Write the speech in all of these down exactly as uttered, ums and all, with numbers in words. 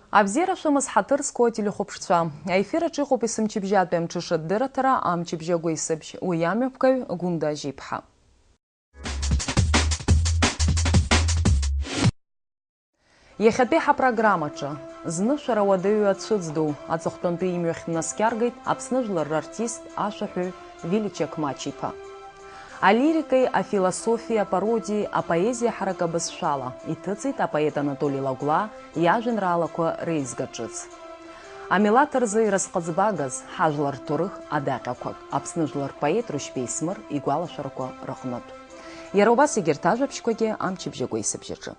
Абзиара шәымаз, ҳаҭыр зқәу ателехәаԥшцәа. Аефир аҿы иҟоуп есымчыбжьатәи амҽыша ддырраҭара, амчыбжьа агәеисыбжь. Уи амҩаԥгаҩ Гәында Ажьиԥҳа. Иахьатәи ҳапрограммаҿы, зны шәара уадаҩу ацәыӡ ду, аҵыхәтәантәи имҩахь днаскьаргеит Аԥсны жәлар рартист, ашәаҳәаҩ Вили Чакмач-иԥа. Алирикеи афилософиеи апародиеи апоезиа ҳарак абызшәала иҭыҵит апоет Анатоли Лагәлаа иажәеинраалақәа реизга ҿыц. Амилаҭ рзы ирызҟыӡбагаз ҳажәлар рҭоурых адаҟьақәак, Аԥсны жәлар рпоет Рушьбеи Смыр игәалашәарақәа рыҟнытә. Иара убас егьырҭ ажәабжьқәагьы амчыбжьа агәеисыбжьаҿы.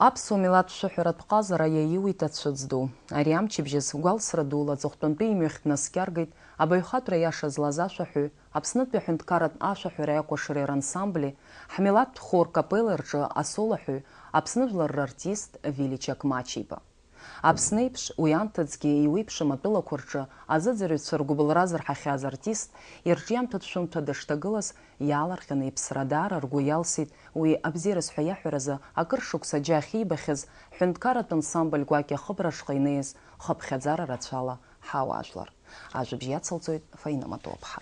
Аԥсуа милаҭ шәыҳәаратә ҟазара иаиуит ацәыӡ ду. Ари амчыбжьаз гәалсра дула аҵыхәтәантәи имҩахь днаскьаргеит абаҩхатәра иаша злаз ашәаҳәаҩ, Аԥснытәи аҳәынҭқарратә ашәаҳәареи акәашареи рансамбли, ҳмилаҭтә хор Капелла рҿы асолоҳәаҩ, Аԥсны жәлар рартист Вили Чакмач-иԥа. Аԥсны еиԥш, уи анҭыҵгьы иуеиԥшым атәылақәа рҿы азыӡырҩцәа ргәыбылра зырҳахьаз артист, ирҿиамҭатә шәымҭа дышҭагылаз, иаалырҟьаны иԥсра даара ргәы иалсит уи абзиараз ҳәа иаҳәаразы акыр шықәса џьа ахьибахьаз ҳәынҭқарратә ансамбль гәакьа ахыбра ашҟа инеиз хыԥхьаӡара рацәала ҳауаажәлар. Ажәабжь иацылҵоит Фаина Матуаԥҳа.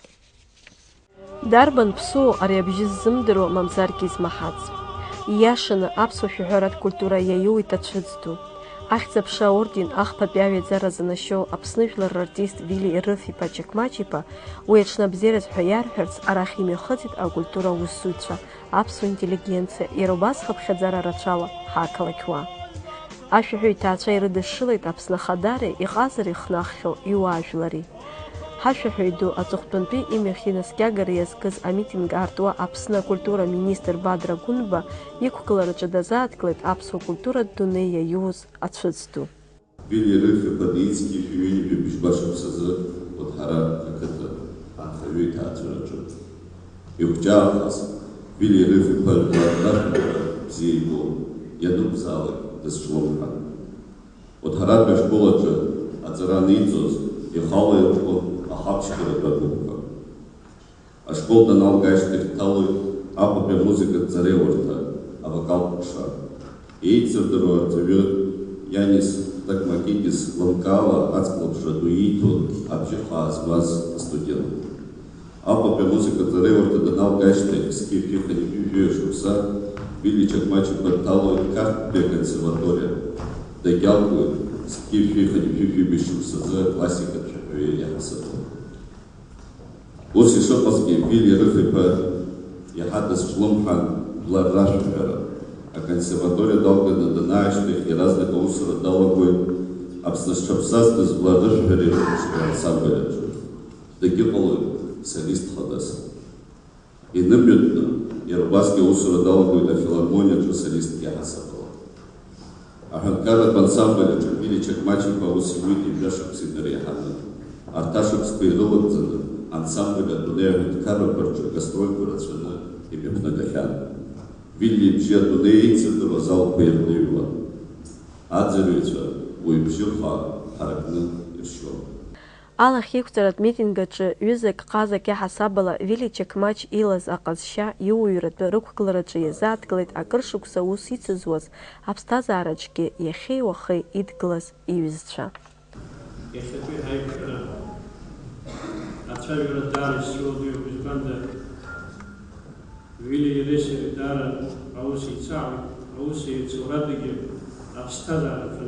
Дарбан ԥсуоу ари абжьы ззымдыруа, мамзаргьы измаҳац? Ииашаны, аԥсуа шәаҳәаратә культура иаиуит ацәыӡ ду. Ахьӡ-аԥша аорден ахԥатәи аҩаӡара занашьоу Аԥсны жәлар рартист Вили Ерыф-иԥа Чакмач-иԥа, уи аҽны абзиараз ҳәа иарҳәарц арахь имҩахыҵит акультура аусзуҩцәа, аԥсуа интеллигенциа, иара убас хыԥхьаӡара рацәала ҳақалақь уаа. Ашәаҳәаҩ иҭаацәа ирыдышшылеит Аԥсны ахадареи, иҟазареи хнаххьоу иуаажәлари. Ҳашәаҳәаҩ ду аҵыхәтәантәи имҩахь инаскьагара иазкыз амитинг аартуа Аԥсны акультура министр Бадра Гәынба иқәгылараҿы дазааҭгылеит аԥсуа культуратә дунеи иаиуз ацәыӡ ду. Вили Ерыф-иԥа Деицки шәи ҩынҩажәи бжьба шықәсазы Гәыҭҳара ақыҭа анхаҩы иҭаацәараҿы. Ихәҷаахаз, Вили Ерыф-иԥа жәлар рашәаҳәара бзиа ибон, ианакәзаалак дазҿлымҳан. Гәыҭҳаратәи ашкол аҿы аҵара аниҵоз, ихала ирхәон ахаԥшьгаратә агәыԥқәа. Ашкол даналга ашьҭахь дҭалоит Аҟәатәи амузыкатә ҵареиуарҭа авокалтә ҟәша. Еицырдыруа арҵаҩы Ианис Такмакидис лымкаала аҵкылыбжа ду ииҭон абжьы хаа змаз астудент. Аҟәатәи амузыкатә ҵареиуарҭа даналга ашьҭахь зқьи жәшәи хынҩажәи жәаҩа шықәса Вили Чакмач-иԥа дҭалоит Қарҭтәи аконсерваториа. Дагьалгоит зқьи жәшәи хынҩажәи жәибжь шықәсазы аклассикатә шәаҳәаҩы иаҳасабала. Ус ишыҟазгьы, Вили Ерыф-иԥа иаҳа дазҿлымҳан жәлар рашәаҳәара. Аконсерваториа далганы данаашьҭахь, иаразнак аусура далагоит Аԥсны зҽаԥсазтәыз жәлар рышәаҳәареи рыхәаԥшреи ансамбль аҿы. Дагьыҟалоит солист хадас. Инымҩатәны, иара убасгьы аусура далагоит афилармониаҿы солистк иаҳасабала. Аҳәынҭқарратә ансамбль аҿы Вили Чакмач-иԥа аус иуит ҩажәа шықәса инареиҳаны. Арҭ ашықәсқәа ирылагӡаны ансамбль адунеи аҳәынҭқаррақәа рҿы гастрольқәа рацәаны имҩаԥнагахьан. Вилли ибжьы адунеи еицырдыруа азалқәа ирныҩуан. Аӡырҩцәа уи ибжьы хаа ҳаракны иршьон. Алахьеиқәҵаратә митинг аҿы ҩызак ҟазак иаҳасабала Вили Чакмач илаз аҟазшьа иуаҩратәы рықәгылараҿы иазааҭгылеит акыр шықәса аус ицызуаз, аԥсҭазаараҿгьы иахьеи уахеи идгылаз иҩызцәа. Иахьатәи ҳаиқәшәара ацәажәара даара исцәыуадаҩуп, избанда Вили иареи сареи даара аус еицаҳауеит, аус еицурадагьы аԥсҭазаараҿы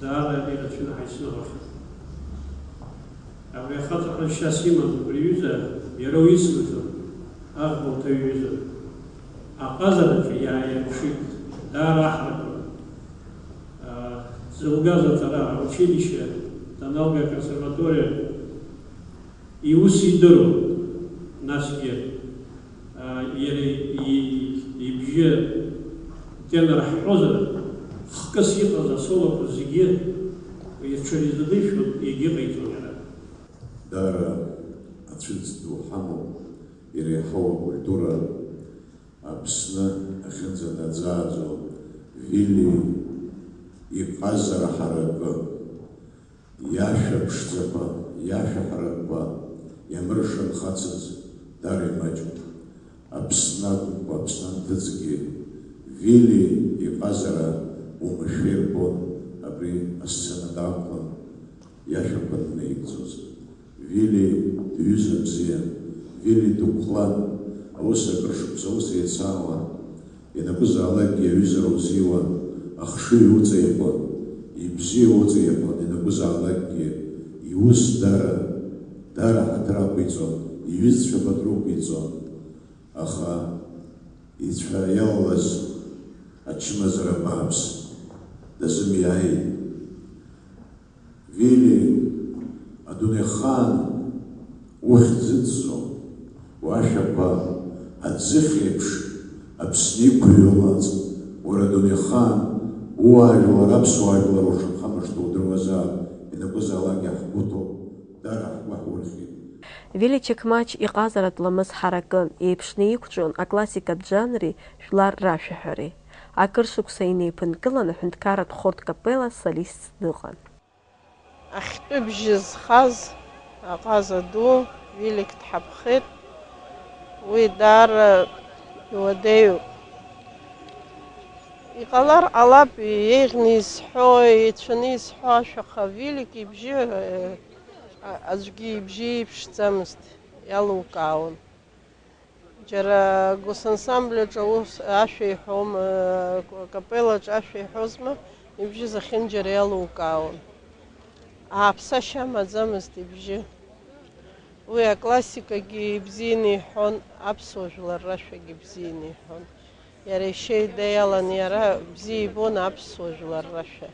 даара ирацәаны ҳаицныҟәахьеит. Абри ахаҵа ҳәа шьас имам, убри аҩыза иара уицнаҵон, аӷба уҭаҩҩызан. Аҟазараҿы иааирԥшит, даара аҳрақәа, аа, зылгаз аҵара, аучилишье даналга аконсерваториа иус идыруан, насгьы, аа, иара и-, ибжьы кьанарҳәозар, хкыс иҟаз асолоқәа зегьы ирҽырзадыршәуан, егьыҟаиҵон иара. Даара ацәыӡ ду ҳамоуп, иреиҳау акультура Аԥсны ахьынӡанаӡааӡо Вили иҟазара ҳаракы, иашәа ԥшӡақәа, иашәа ҳаракқәа иамыршанхацыз даара имаҷуп. Аԥсны акәымкәа, Ӡгьы Вили иҟазара уамашәа ирбон абри асцена даақәлан иашәақәа аннаигӡоз. Вили дҩыза бзиан, Вили дықәлан, аус акыр шықәса ус еицаауан, ианакәызаалакгьы аҩызара узиуан, ахшыҩ уҵаиҟәон, ибзиа уҵаиҟәон, ианакәызаалакгьы иус дара, дара ҳаҭыр ақәиҵон, иҩызцәа пату ықәиҵон. Аха ицәа иалалаз ачымазара бааԥс дазымиааит. Вили адунеихаан ухьӡ ыҵзо, уашәақәа аӡыхь еиԥш Аԥсны иқәыҩуа уаҵ, уара адунеихаан ууаажәлар, аԥсуаа жәлар ушанхамышҭуа удыруазаап, ианакәызаалакгьы ҳгәы ҭоуп, дара ҳгәы ҳурхьит. Вили Чақмач иҟазаратә ламыс ҳаракын, еиԥшны иқәҿион аклассикатә жанри жәлар рашәаҳәареи. Акыр шықәса инеиԥынкылан аҳәынҭқарратә хортә капелла солистс дыҟан. Ахьтәы бжьы зхаз аҟаза ду Вилик дҳаԥхеит. Уи даара иуадаҩуп. Иҟалар ҟалап, еиӷьны изҳәо, еицәаны изҳәо ашәа, аха Вилик ибжьы, э, а-, аӡәгьы ибжьы иеиԥшӡамызт, иалукаауан. Џьара госансамбльаҿ аус, ашәа иҳәом, э, капеллаҿ ашәа иҳәозма, ибжьы зехьынџьара иалукаауан. Ааԥсашьа амаӡамызт ибжьы. Уи аклассикагьы ибзианы иҳәон, аԥсуа жәлар рашәагьы ибзианы иҳәон. Иара ишьеида иалан, иара бзиа ибон аԥсуа жәлар рашәа.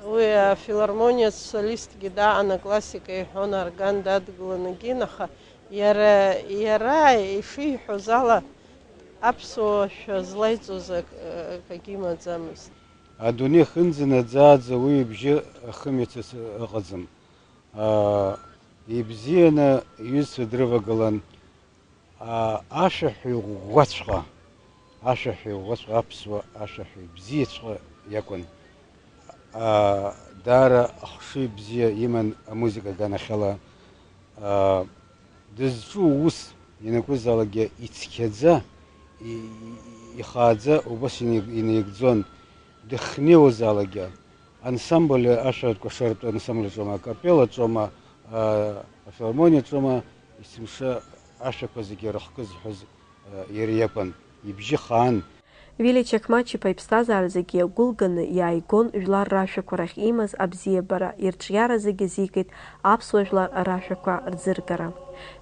Уи афилармониатә солистгьы даан аклассика иҳәон, аорган дадгыланы гин, аха иара, иара ишиҳәоз ала аԥсуа шәа злаиҵоз ак-, акагьы имаӡамызт. Адунеи хынӡанаӡааӡа уи ибжьы ахымҩацыз ыҟаӡам. Аа, ибзианы иҩызцәа дрывагылан, аа, ашәаҳәаҩ ӷәӷәаҵәҟьа, ашәаҳәаҩ ӷәӷәаҵәҟьа, аԥсуа ашәаҳәаҩ бзиаҵәҟьа иакәын. Аа, даара ахшыҩ бзиа иман амузыка аганахьала. Аа, дызҿу ус ианакәызаалакгьы ицқьаӡа, и-, и-, ихааӡа убас инаиг-, инаигӡон, дыхнеиуазаалакгьы. Ансамбль, ашәаратә кәашаратә ансамбль аҿоума, акапелла аҿоума, а, афилармониа аҿоума, есымша ашәақәа зегьы рыхкы зҳәоз, а, иара иакәын, ибжьы хаан. Вилли Чақмач-иԥа иԥсҭазаара зегьы иагәылганы иааигон жәлар рашәақәа рахь имаз абзиабара, ирҿиара зегьы азикит аԥсуа жәлар рашәақәа рӡыргара.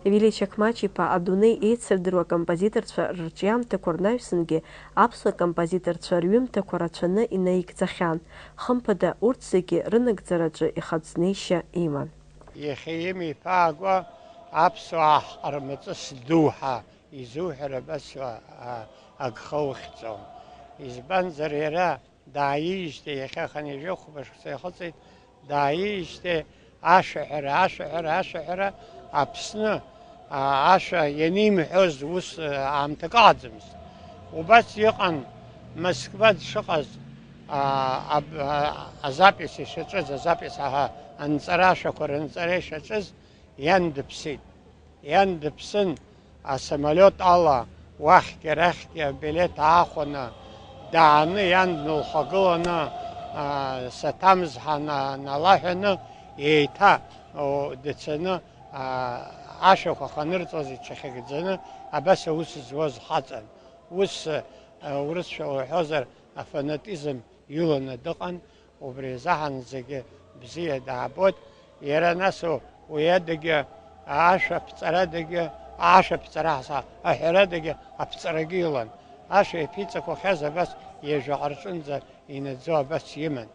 Вилли Чақмач-иԥа адунеи еицырдыруа акомпозиторцәа рырҿиамҭақәа рнаҩсангьы аԥсуа композиторцәа рҩымҭақәа рацәаны инаигӡахьан, хымԥада, урҭ зегьы рынагӡараҿы ихатә знеишьа иман. Иахьа имиԥаагәа аԥсуаа ҳҟармаҵыс ду ҳәа изуҳәар абас, а, агха ухьӡом. Избанзар, иара дааиижьҭеи, иахьа хынҩажәохәба шықәса иахыҵит, дааиижьҭеи ашәаҳәара, ашәаҳәара, ашәаҳәара, Аԥсны, а, ашәа ианимҳәоз ус, а, аамҭак ыҟаӡамызт. Убас иҟан Москва дшыҟаз, а, аб-, а, азапис ишаҿыз, азапис, аҳа, анҵара, ашәақәа рынҵара ишаҿыз, иан дыԥсит. Иан дыԥсын, асамолиот ала уахьгьы арахьгьы абилеҭ аахәаны, дааны иан днылхагыланы, аа, саҭамзҳа на-, налаҳәаны, еиҭа, о, дцаны, аа, ашәақәа аханырҵоз иҽахьыгӡаны, абас аус зуаз хаҵан. Ус, а, урысшәа уҳәозар, афанатизм иланы дыҟан, убри азыҳәан зегьы бзиа даабоит. Иара нас у-, уи адагьы ашәа аԥҵарадагьы, ашәа аԥҵара ҳәа аҳәарадагьы аԥҵарагьы илан. Ашәа иаԥиҵақәахьаз абас ҩажәаҟа рҿынӡа инаӡо абас иман.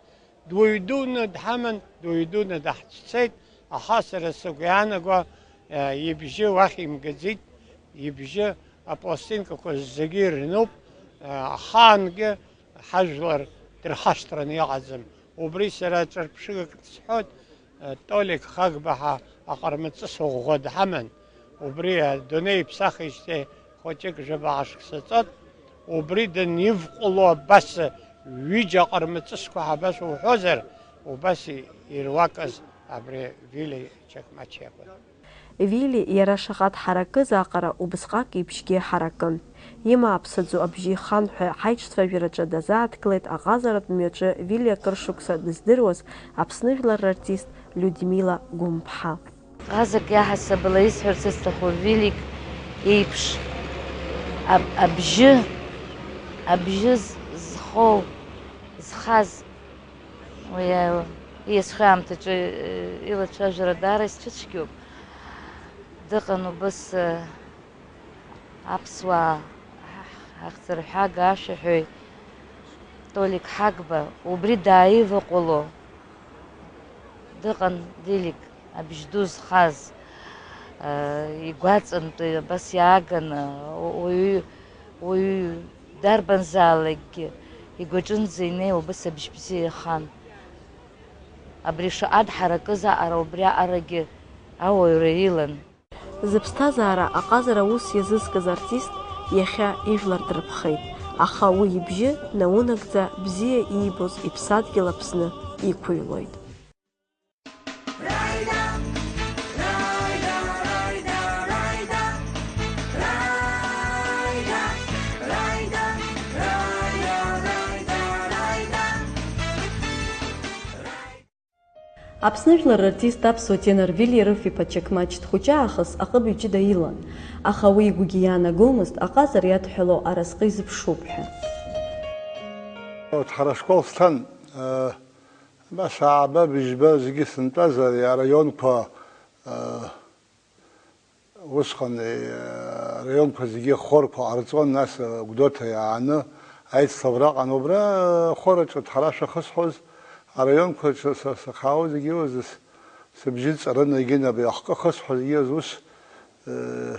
Дуаҩ дуны дҳаман, дуаҩ дуны даҳцәцеит, аха сара сыгәы иаанаго, э, ибжьы уахь имгаӡеит, ибжьы апластинкақәа зегьы ирнуп, э, ахаангьы ҳажәлар дырхашҭраны иҟаӡам. Убри сара ҿырԥшыгак сҳәоит, э, Толик Хагба ҳәа аҟармаҵыс ӷәӷәа дҳаман. Убри адунеи иԥсахижьҭеи хәыҷык жәабаҟа шықәса ҵуеит, убри данивҟәыло абас ҩыџьа ҟармаҵысқәа ҳәа абас уҳәозар, убас ируакыз абри Вилли Чақмач иакәын. Вили иара шаҟа дҳаракыз аҟара убысҟак ибжьгьы ҳаракын. Имааԥсаӡо абжьы ихан ҳәа ҳаиҿцәажәараҿы дазааҭгылеит аҟазаратә мҩаҿы Вили акыр шықәса дыздыруаз Аԥсны жәлар рартист Людмила Гәымԥҳа. Ҟазак иаҳасабала исҳәарц исҭаху Вилик еиԥш аб-, абжьы, абжьы з-, зхоу, зхаз, уи, э, иазхоу аамҭаҿы, э, илацәажәара даара исцәыцәгьоуп. Дыҟан убыс, э, аԥсуаа ҳахьӡырҳәага ашәаҳәаҩ Толик Ҳагба, убри дааиваҟәыло дыҟан Вилик, абжь ду зхаз, э, игәаҵантәи абас иааганы, уаҩы, уаҩы дарбанзаалакгьы игәаҿынӡа инеиуа убыс абжь бзиа ихан. Абри шаҟа дҳаракыз аҟара убри аҟарагьы ауаҩра илан. Зыԥсҭазаара аҟазара аус иазызкыз артист иахьа ижәлар дырԥхеит, аха уи ибжьы наунагӡа бзиа иибоз иԥсадгьыл Аԥсны иқәыҩлоит. Аԥсны жәлар рартист аԥсуа тенор Вили Рыф-иԥа Чақмач дхәыҷы аахыс аҟыбаҩ ҷыда илан, аха уи игәгьы иаанагомызт аҟазара иадҳәало аразҟы изыԥшуп ҳәа. Урҭ ҳара ашкол сҭан, э, абас ааба, быжьба зегьы сынтәазар, араионқәа, э, Усҟан, э, араионқәа зегьы ахорқәа ҟарҵон, нас, э, Гәдоуҭа иааны аицлабра ыҟан. Убра, э, ахораҿы ҳара шәахысҳәоз, араионқәаҿы са сахаау зегьы уазыс сыбжьы ҵарын, егьын абри ахкы хысҳәо зегьы уазус, э,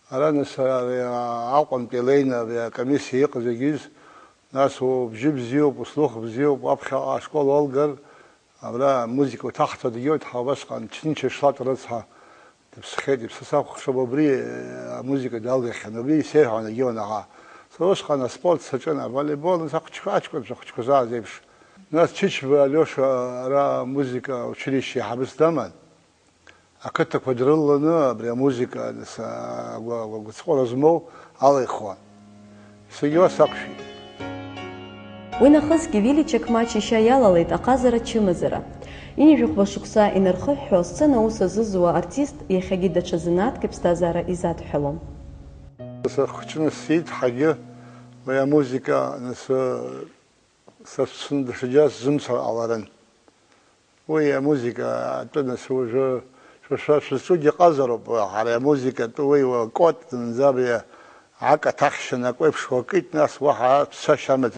ара, нас, ари, а, Аҟәантәи Леина, абри акомиссиа иҟаз егьыз, нас убжьы бзиоуп, услух бзиоуп, уаԥхьаҟа ашкол уалгар, Абра амузыка уҭахҵәо дагьоуит, ҳа убасҟан Чинча Шлат рыцҳа дыԥсхьеит, иԥсы сакәыхшоуп, убри, э, амузыка далгахьан, убри исеиҳәон егьиуан аӷа. Сара усҟан аспорт саҿын, аволейбол, нас ахәыҷқәа, аҷкәынцәа ахәыҷқәа зааз еиԥш. Нас Чычба Алиоша ара амузыка училище аиҳабыс даман, ақыҭақәа дрылаланы абри амузыка, нас, агәа-, агәаҵәҟьара змоу алихуан. Саргьы уа сақәшәеит. Уи нахысгьы Вили Чақмач ишьа иалалеит аҟазара ачымазара. Ҩажәи жәохәба шықәса инархыҳәҳәо асцена аус азызуа артист иахьагьы даҽа занааҭк иԥсҭазаара изадҳәалом. Сыхәыҷны сиит ҳагьы, уи амузыка, нас, сацәцаны даҽа џьара сзымцар ҟаларын. Уи амузыка атәы, нас, уажәы шәа, шәа шәызҿугьы ҟазароуп, ҳара амузыка атәы уи уакот, зынӡа абри акаҭахьшьа накәеиԥш уакит, нас уаҳа цашьа амаӡам.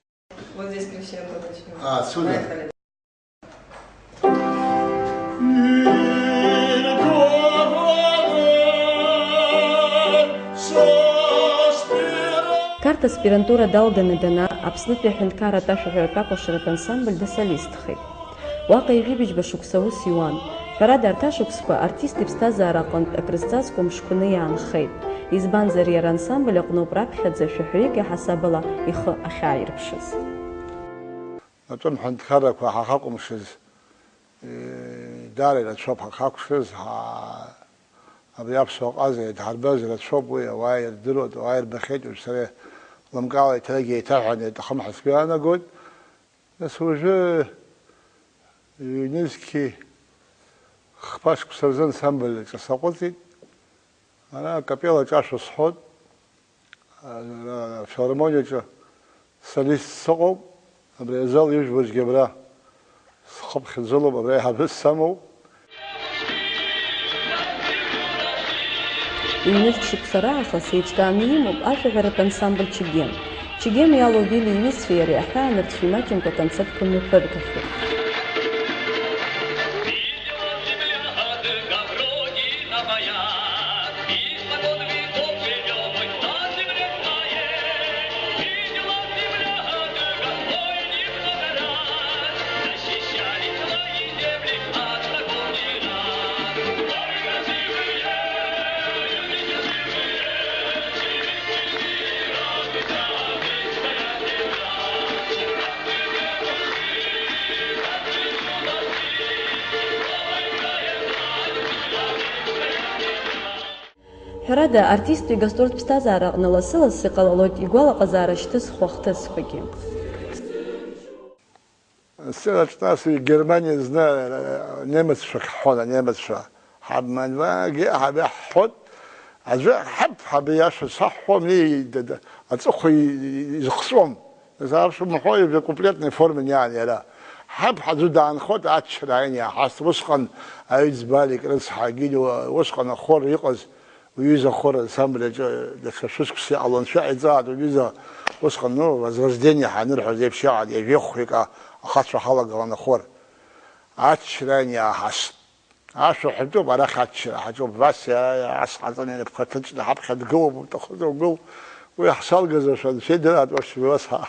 Вот здесь крещендо начнём. А, отсюда? Поехали. Қарҭ аспирантура далганы данаа, Аԥснытәи аҳәынҭқарратә ашәаҳәаратә акәашаратә ансамбль дасолистхеит. Уаҟа ҩажәи быжьба шықәса аус иуан. Ҳәарада, арҭ ашықәсқәа артист иԥсҭазаара аҟынтә акрызҵазкуа мшқәаны иаанхеит. Избанзар, иара ансамбль аҟноуп раԥхьаӡа шәаҳәаҩык иаҳасабала ихы ахьааирԥшыз. Атәым ҳәынҭқаррақәа ҳахьакәымшаз, э, даара ирацәоуп ҳахьакәшаз, ҳа-, абри аԥсуа ҟаза иадҳарбаз рацәоуп, уи ауаа ирдыруеит, ауаа ирбахьеит, уажә сара лымкаала еиҭагьы еиҭаҳәаны иаҭахым ҳәа сгәы иаанагоит. Нас уажәы ҩнызқьи хԥа шықәса рзы ансамбль аҿы саҟәыҵит. Ара акапеллаҿы ашәа сҳәоит. Ара афилармониаҿы солист сыҟоуп. Абри азал ижәбазгьы абра схы ԥхьаӡалоуп, абра аиҳабыс самоуп. Ҩнызқь шықәса раахыс еиҿкааны имоуп ашәаҳәаратә ансамбль Чегем. Чегем иалоу Вили иҩызцәеи иареи аҳәаанырцә имаҷымкәа аконцертқәа мҩаԥыргахьеит. Ҳәарада, артисттә игастрольтә ԥсҭазаараҟны лассы-лассы иҟалалоит игәалаҟазаара шьҭызхуа ахҭысқәагьы. Сценаҿ нас уи Германиа зны, э, немеццәа ҳҳәон, анемеццәа. Ҳабманвагьы ҳаб иаҳҳәон, аӡәы ҳаб, ҳаб иашәа саҳҳәон, уи д-, д-, аҵыхәа и-, изыхҵәом. Нас аԥсуа мҳәо ижәа куплетной форма иаан иара. Ҳаб ҳаӡәы даанхоит, аччара ааины иааҳаст. Усҟан аҩӡбалик рыцҳа, Гилиуа, усҟан ахор иҟаз, уҩыза ахор ансамбль аҿы даҽа шәышықәса иҟалон, шәаҟа иҵаат, уҩыза усҟан, ну, возрождение ҳанырҳәоз еиԥш иҟан, ҩажәихәҩык ахацәа ҳалагалан ахор. Аччара ааины иааҳаст. Ашәа ҳәатәуп, арахь аччара ҳаҿуп. Васиа ас ҟаҵаны инапқәа ҭыҵны ҳаԥхьа дгылоуп, уҭахызар угыл. Уи ҳсалгазар, шәан, шәеидыраат, уахь шәбылас ҳа.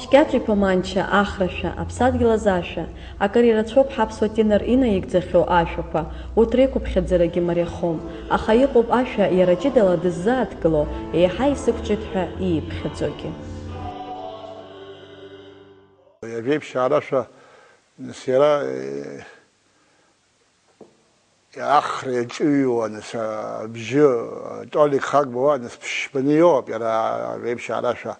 Шәкьаҿ-иԥа Манча, Ахрашәа, Аԥсадгьыл азы ашәа, акыр ирацәоуп ҳаԥсуа тенор инаигӡахьоу ашәақәа, урҭ реиқәыԥхьаӡарагьы мариахон, аха иҟоуп ашәа иара ҷыдала дыззааҭгыло, еиҳа исықәҿиеит ҳәа ииԥхьаӡогьы. Иажәеиԥшьаа рашәа, нас, иара, э, Ахра иаҿыҩуа, нас, абжьы, Толик Хагба уа, нас, ԥшьбаны иоуп, иара реиԥшьаа рашәа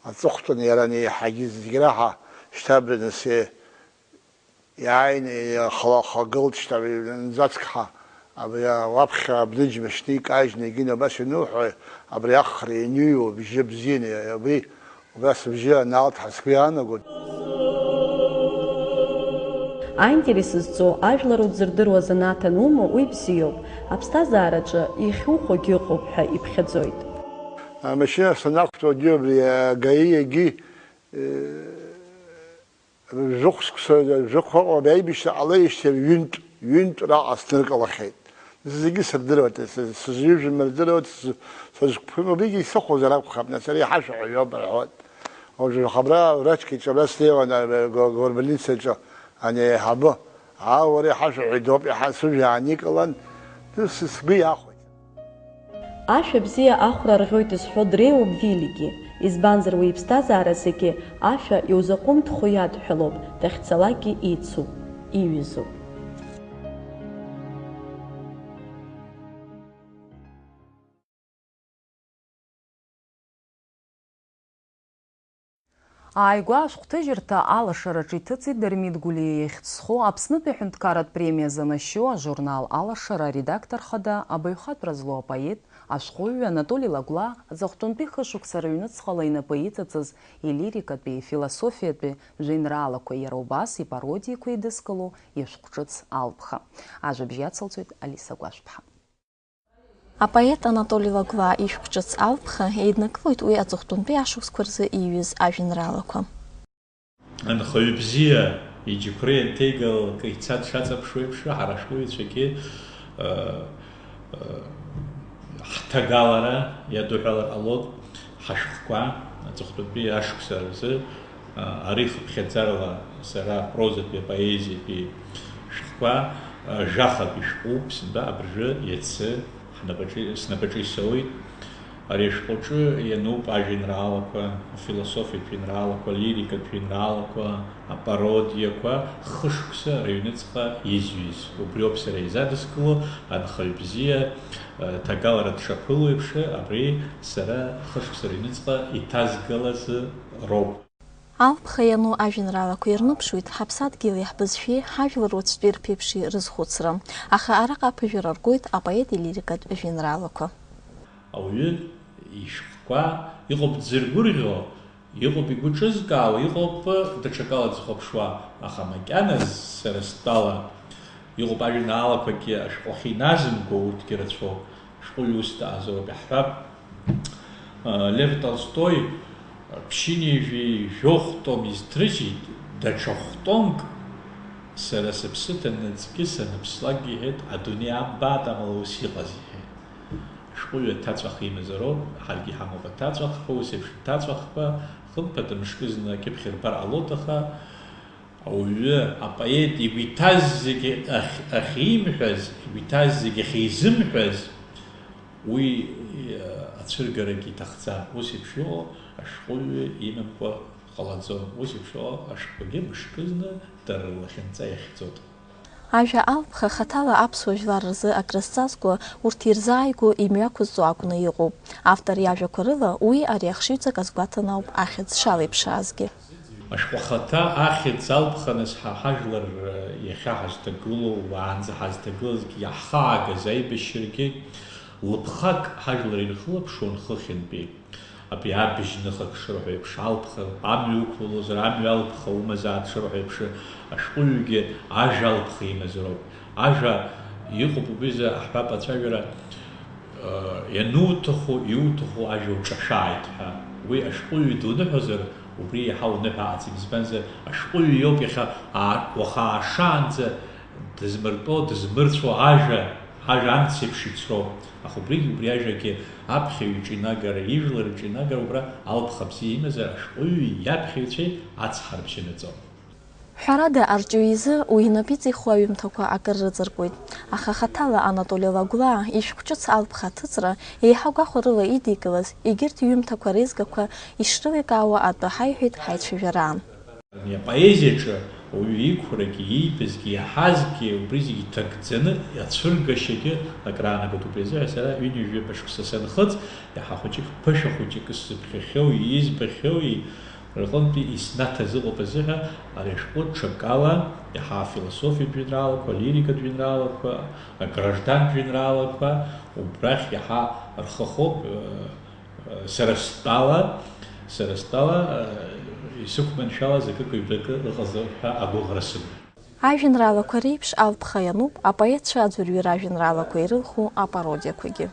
аҵыхәтәаны, иара ани еиҳагьы зегь раҳа шьҭа абри, нас, иааины ихала-, хагылт шьҭа абри нӡацкҳа, абри уаԥхьа абныџьма шьны икажьны егьин абас иануҳәо, абри ахра ианиҩуа абжьы бзианы, абри Убас абжьы анаалҭҳа сгәы иаанагоит. Аинтерес зҵоу ажәлар удзырдыруа занааҭ анума, уи бзиоуп, аԥсҭазаараҿы иахьухәогь ыҟоуп ҳәа иԥхьаӡоит. Амашьына санақәтәоугьы абри агаиагьы, э, Жәохә шықәса, жәохә ыҟоуп, аибашьра ҟалеижьҭеи ҩынтә, ҩынтә раҟа сныркылахьеит. Зегьы сырдыруеит, сыз-, сызҩыжәым рдыруеит, сыз-, сызқәԥым, убригьы исыхәозар акәхап, нас, ари ҳашәаҳәаҩ иоуп рҳәоит. Уажәы абра врачк иҿы абра снеиуан, а, го-, горбольницаҿы анеиҳабы, аа, уара иҳашәаҳәаҩ доуп, иаҳа сыжәҩа ааникылан, сы-, сгәы иахәеит. Ашәа бзиа ахәра арӷьоит зҳәо дреиуоуп Вилигьы, избанзар уи иԥсҭазаара зегьы ашәа иузаҟәымҭхо иадҳәалоуп, дахьцалакгьы ицуп, иҩызоуп. Ааигәа ашәҟәҭыжьырҭа алашараҿы иҭыҵит Дырмит Гәлиа иахьӡ зху Аԥснытәи аҳәынҭқарратә премиа занашьоу ажурнал Алашара аредактор хада, абаҩхатәра злоу апоет, ашәҟәыҩҩы Анатоли Лагәлаа аҵыхәтәантәи хышықәса рыҩныҵҟала инапы иҵыҵыз илирикатәи, ифилософиатәи жәеинраалақәа, иара убас ипародиақәа еидызкыло ишәҟә ҿыц Алԥха. Ажәабжь иацылҵоит Алиса Гәашәԥҳа. Апоет Анатоли Лагәлаа ишәҟә ҿыц Алԥха еиднакылоит уи аҵыхәтәантәи ашықәсқәа рзы ииҩыз ажәеинраалақәа. Анхаҩы бзиа иџьықәреи анҭеигалак ицаз дшаҵаԥшуа еиԥш, ҳара ашәҟәыҩҩцәагьы, ы, ы, ҳҭагалара иадуҳәалар ҟалоит, ҳашәҟәқәа аҵыхәтәантәи ашықәса рзы Ари хыԥхьаӡарала сара апрозатәи апоезиатәи шәҟәқәа, а, жәахатә ишәҟәуп, сынтәа абыржәы, иацы, ҳнапаҿы, снапаҿы исоуит. Ари ашәҟәаҿы иануп ажәеинраалақәа, афилософиатә жәеинраалақәа, алирикатә жәеинраалақәа, апародиақәа, хышықәса рыҩныҵҟа изҩыз. Убриоуп сара изадыскыло, анхаҩ бзиа, а, ҭагалара дшаԥыло еиԥш, абри сара хышықәса рыҩныҵҟа иҭазгалаз роуп. Алԥха иану ажәеинраалақәа ирныԥшуеит ҳаԥсадгьыли ҳбызшәеи, ҳажәлар уаҵәтәи рԥеиԥши рызхәыцра. Аха араҟа аԥыжәара ргоит апоет илирикатә жәеинраалақәа. Ауаҩы ишәҟәқәа иҟоуп дзыргәырӷьо, Иҟоуп игәы ҿызкаауа, иҟоуп даҽакала дзыхәаԥшуа, аха макьаназ сара стәала, иҟоуп ажәеинраалақәагьы ашәҟәахьы иназымго, урҭгьы рацәоуп, шәҟәыҩҩы ус даазароуп иаҳҳәап. Лев Толстои ԥшьынҩажәи жәохә том изҭрыжьит, даҽа хә-томк сара сыԥсы ҭанаҵгьы саныԥслакгьы иҳәеит, адунеи амбааит, амала ус иҟаз иҳәеит. Ашәҟәыҩҩы аҭаҵәах имазароуп, ҳаргьы иҳамоуп аҭаҵәахқәа, ус еиԥш аҭаҵәахқәа, хымԥада мышкы зны акьыԥхь рбар ҟалоит, аха ауаҩы, апоет игәы иҭаз зегьы ахь-, ахьимҳәаз, игәы иҭаз зегьы ахьизымҳәаз, уи, э, ацәыргарагьы иҭахӡам. Ус еиԥш иҟоу ашәҟәыҩҩы имамкәа ҟалаӡом. Ус еиԥш иҟоу ашәҟәқәагьы мышкызны дара рлахьынҵа иахьӡоит. Ажәа алԥха хаҭала аԥсуа жәлар рзы акрызҵазкуа, урҭ ирзааигәоу имҩақәызҵо акәны иҟоуп. Автор иажәақәа рыла уи ари ахшыҩҵак азгәаҭаны ауп ахьӡ шалеиԥшаазгьы. Ашәҟәы ахаҭа ахьӡ алԥха нас ҳа ҳажәлар иахьа ҳазҭагылоу, уаанӡа ҳазҭагылазгьы иаҳхаагаз аибашьрагьы лыԥхак ҳажәлар ирхылаԥшуан хыхьынтәи. Абри абжьныхак шырҳәо еиԥш алԥха, амҩа уқәлозар, амҩа алԥха умазааит шырҳәо еиԥш, ашәҟәыҩҩгьы ажәа алԥха имазароуп. Ажәа иҟоуп убри азы аҳәап ацәажәара, э, иануҭаху, иуҭаху ажәа уҿашәааит ҳәа. Уи ашәҟәыҩҩы дуныҳәозар, убри иаҳа уныҳәааӡам. Избанзар, ашәҟәыҩҩы иоуп иахьа аа-, уаха аашаанӡа дызмыртәо, дызмырцәо ажәа, ажәа амцеиԥш ицроуп. Аха убригь убри ажәагьы аԥхьаҩ иҿинагара, ижәлар рҿинагара убра алԥха бзиа имазар, ашәҟәыҩҩы иаԥхьаҩцәеи ацҳа рыбжьанаҵом. Ҳәарада, арҵаҩы изы уи инапы иҵихуа аҩымҭақәа акыр рыҵаркуеит. Аха хаҭала Анатоли Лагәлаа ишәҟә ҿыц алԥха аҭыҵра еиҳа гәахәарыла идикылаз, егьырҭ иҩымҭақәа реизгақәа ишрыликаауа атәы ҳаиҳәеит ҳаицәажәараан. Ани апоезиаҿы ауаҩы иқәрагьы, иибазгьы, иаҳазгьы, убри зегьы иҭагӡаны ацәыргашьагьы акраанагоит. Убри азыҳәа сара ҩынҩажәаба шықәса санхыҵ, иаҳа хәыҷык, ԥышәа хәыҷык сзыԥхьахьоу, избахьоу, рҟынтәи иснаҭаз ыҟоуп азыҳәа, ари ашәҟәы ҽакала, иаҳа афилософиатә жәеинраалақәа, алирикатә жәеинраалақәа, аграждантә жәеинраалақәа, убрахь иаҳа рхахоуп, э, Сара стәала, сара стәала, э, исықәманшәалаз акык-ҩбакы ыҟазар ҳәа агәыӷра сымоуп. Ажәеинраалақәа реиԥш алԥха иануп апоетцәа аӡәырҩы ражәеинраалақәа ирылху апародиақәагьы.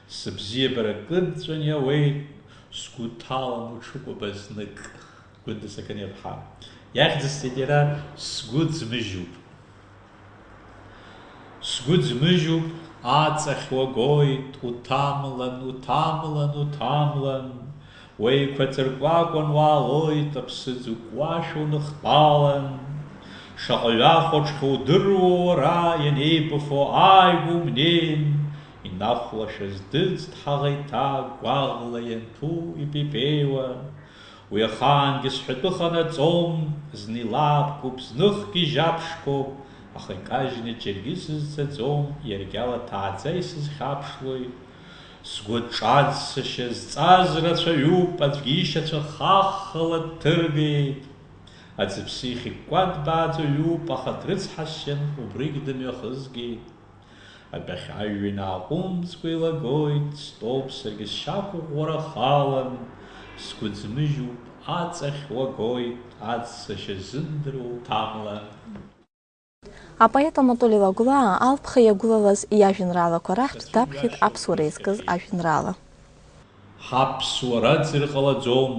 Сыбзиабара кыдҵәан иауеит, сгәы ҭалан уҽыкәаба знык, Гәында Сақаниаԥҳа. Иахьӡысҵеит иара, Сгәы ӡмыжьуп. Сгәы ӡмыжьуп, аҵахь уагоит, уҭамлан, уҭамлан, уҭамлан. Уеиқәаҵаркәакәан уаалоит, аԥсыӡ укуашәа уныхтәалан. Шаҟа ҩахәаҿхьоу удыруоу уара, ианеибафо ааигәа умнеин. Инахәлашәаз дыӡт ҳаӷа иҭак, гәаӷла ианҭәу ипепеиуа. Уи ахаангьы сҳәатәы ханаҵом, зны илаапкуп, зныхгьы жьаԥшқәоуп, аха икажьны џьаргьы сызцаӡом, иаргьала ҭааӡа исызхьаԥшлоит. Сгәы ҿаӡсашьа зҵаз рацәаҩуп, аӡәгьы ишьацәа хаххала дҭыргеит. Аӡыԥсы ихьыкәкәа дбааӡаҩуп, аха дрыцҳасшьан, убригь дымҩахызгеит. Адәахьы ажәҩан ааҟәымҵкәа илагоит, стәоуп саргьы сшьақәыӷәӷәара халан, сгәы ӡмыжьуп, аҵахь уагоит, аӡсашьа ззымдыруа уҭамлан. Апоет Анатоли Лагәлаа алԥха иагәылалаз иажәеинраалақәа раҳтә даԥхьеит аԥсуара изкыз ажәеинраала. Ҳаԥсуара аӡыр ҟалаӡом,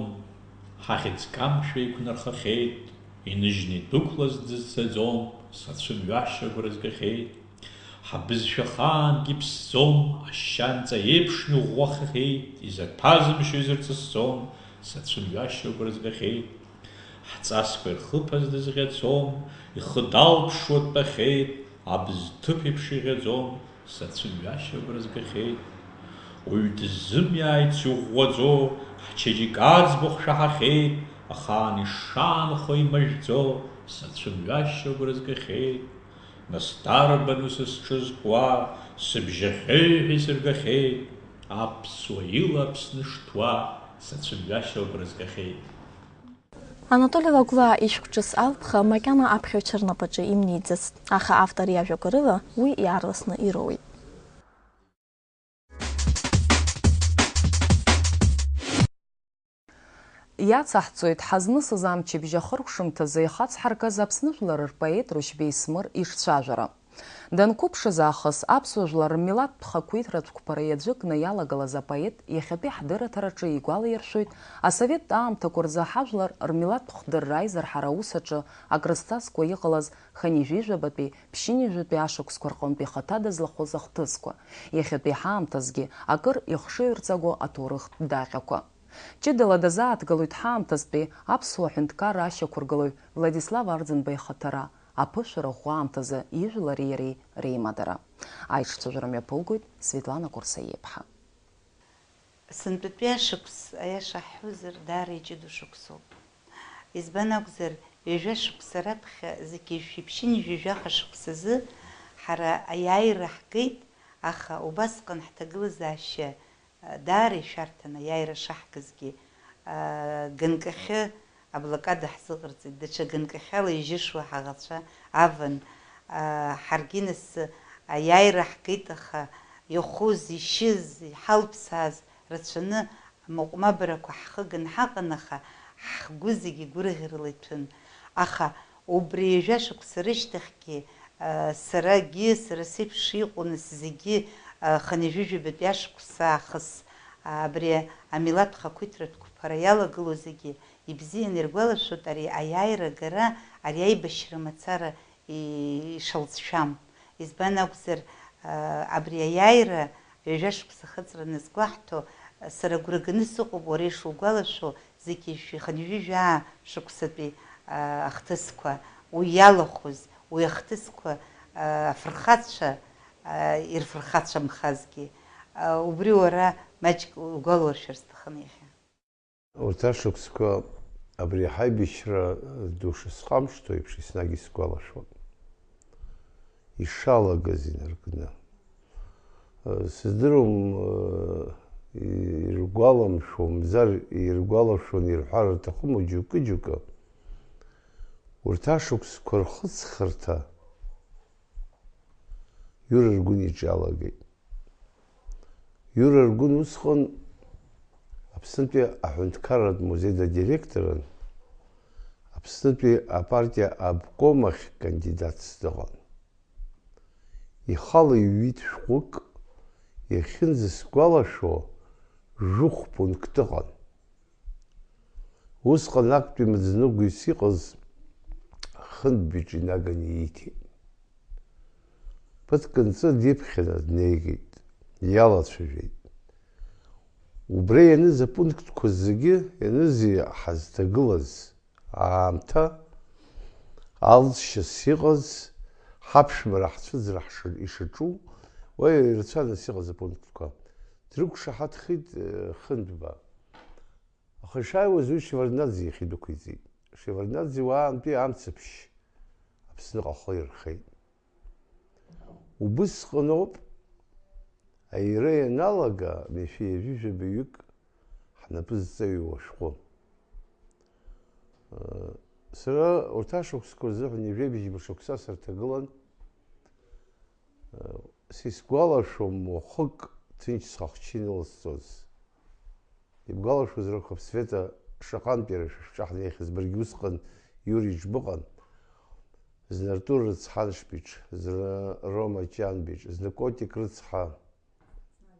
ҳахьӡ Камшәа иқәнархахьеит, иныжьны идәықәлаз дызцаӡом, сацәымҩашьо агәра згахьеит. Ҳабызшәа ахаангьы иԥсӡом, ашьанҵа еиԥш иӷәӷәахахьеит, изаҭәазымшьо изырҵысӡом, сацәымҩашьо агәра згахьеит. Ҳҵасқәа ирхыԥаз дызӷьацом, ихы далԥшуа дтәахьеит, абз ҭыԥ еиԥш иӷьаӡом, сацәымҩашьо агәра згахьеит. Уаҩ дыззымиааит сиӷәӷәаӡо, ҳчеиџьыка аӡбахә шәаҳахьеит, ахаан ишаанхо имажәӡо, сацәымҩашьо агәра згахьеит. Нас дарбану сызҿыз куа, сыбжьахьеи ҳәа исыргахьеит, аԥсуа ила Аԥсны шҭуа, сацәымҩашьо агәра згахьеит. Анатоли Лагәлаа ишәҟә ҿыц алԥха макьана аԥхьаҩцәа рнапаҿы имнеиӡацт, аха автор иажәақәа рыла уи иаарласны ироуеит. Иацаҳҵоит ҳазнысыз амчыбжь ахыркәшамҭазы ихацҳаркыз Аԥсны жәлар рпоет Рушьбеи Смыр ишцәажәара. Данқәыԥшыз аахыс аԥсуа жәлар рмилаҭтә хақәиҭратә қәԥара иаӡәыкны иалагылаз апоет иахьатәи ҳдырраҭараҿы игәалаиршәоит асоветтә аамҭақәа рзы ҳажәлар рмилаҭтә хдырра аизырҳара аус аҿы акрызҵазкуа иҟалаз хынҩажәижәабатәи, ԥшьынҩажәатәи ашықәсқәа рҟынтә ихаҭа дызлахәыз ахҭысқәа, иахьатәи ҳаамҭазгьы акыр ихшыҩрҵаго аҭоурыхтә даҟьақәа. Ҷыдала дазааҭгылоит ҳаамҭазтәи аԥсуа ҳәынҭқарра ашьақәыргылаҩ Владислав Арӡынба ихаҭара, аԥышәара ӷәӷәа аамҭазы ижәлари иареи реимадара. Аиҿцәажәара мҩаԥылгоит Светлана Курсаиеиԥҳа. Сынтәатәи ашықәс, аиаша ҳҳәозар, даара иҷыдоу шықәсоуп. Избан акәзар, ҩажәа шықәса раԥхьа зқьи жәшәи ԥшьынҩажәи жәаха шықәсазы ҳара аиааира ҳгеит, аха убасҟан ҳҭагылазаашьа даара ишәарҭан аиааира шаҳгазгьы, ганкахьы аблокада ҳзыҟарҵеит, даҽа ганкахьала ижьышуа ҳаӷацәа аван, ҳаргьы нас аиааира ҳгеит, аха иахәыз, ишьыз, иҳалԥсааз рацәаны амаҟә-мабрақәа ҳхы ган ҳаҟан, аха ҳгәы зегьы гәырӷьарала иҭәын. Аха убри ҩажәа шықәса рышьҭахьгьы, сарагьы, сара сеиԥш иҟоу нас зегьы, хынҩажәижәабатәи ашықәс аахыс, абри амилаҭ хақәиҭратә қәԥара иалагылоу зегьы ибзианы иргәалашәоит ари аиааира агара, ари аибашьра мацара ишалҵшәам. Избан акәзар, абри аиааира ҩажәа шықәса ахыҵра назгәаҳҭо, сара агәра ганы сыҟоуп уара ишугәалашәо, зқьи жәшәи хынҩажәи жәаа шықәсатәи, аа, ахҭысқәа, уи иалахәыз, уи ахҭысқәа, аа, афырхацәа, аа, ирфырхацәамхазгьы, аа, убри уара маҷк угәалауршәар сҭахын иахьа. Урҭ ашықәсқәа абри ҳаибашьра ду шысҟамшҭо еиԥш еснагь исгәалашәон. Ишалагаз инаркны. Сыздыруам, иргәаламшәо, мзар иргәалашәон ирҳәар рҭахума џьоукы-џьоукы. Урҭ ашықәсқәа рхыҵхырҭа Иура Аргәын иҿы иалагеит. Иура Аргәын усҟан Аԥснытәи аҳәынҭқарратә музеи дадиректорын, Аԥснытәи апартиа обком ахь кандидатс дыҟан. Ихала иҩит шәҟәык, иахьынӡасгәалашәо, жәохә пункт ыҟан. Усҟан актәи мыӡныгәҩыс иҟаз Хынтә Биҿы инаганы ииҭеит. Ԥыҭк нҵы диԥхьаны днеигеит, иалацәажәеит. Убра ианыз апунктқәа зегьы, ианызи ҳазҭагылаз аамҭа, алҵшьас иҟаз, ҳаԥшәмара ҳцәыӡра ҳшыр-, ишаҿу, уа ирацәан ас иҟаз апунктқәа. Дрықәшаҳаҭхеит, э, Хынтәба. Аха ишааиуаз уи Шеварднаӡе иахь идәықәиҵеит. Шеварднаӡе уаантәи амцаԥшь Аԥсныҟа ахы ирхеит. Убысҟаноуп аира ианалага, мишәи ҩажәи жәабаҩык ҳнапы зҵаҩуа ашәҟәы. Сара урҭ ашықәсқәа рзыҳәан ҩажәеибжьба шықәса сырҭагылан. Сисгәалашәом уахык ҭынч схахчы иныласҵоз. Ибгәалашәозар акәхап, Света, шаҟантә иара шәышәҿы ҳнеихьаз, баргьы усҟан Иура иҿы быҟан. Зны Артур рыцҳа Аншбиҿ, зны Рома Ҷанбиҿ, зны Котик рыцҳа.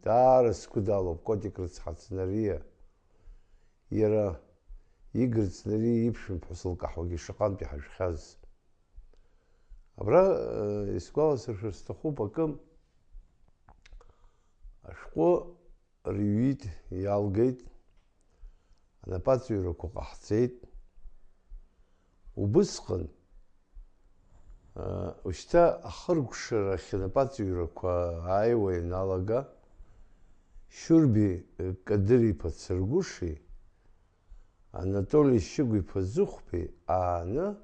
Даара сгәы далоуп Котик рыцҳа Цнариа. Иара Игорь Цнариа иԥшәмаԥҳәыс лкаҳуагьы шаҟантә иҳажәхьаз. Абра, э, исгәаласыршәар сҭахуп акы, ашәҟәы рҩит, иалгеит, анапаҵаҩрақәа ҟаҳҵеит. Убысҟан, э, ушьҭа ахыркәшарахь анапаҵаҩрақәа ааиуа ианалага, Шьурби Кадыр-иԥа Цыргәыши, Анатоли Шьыгә-иԥа Зыхәбеи ааны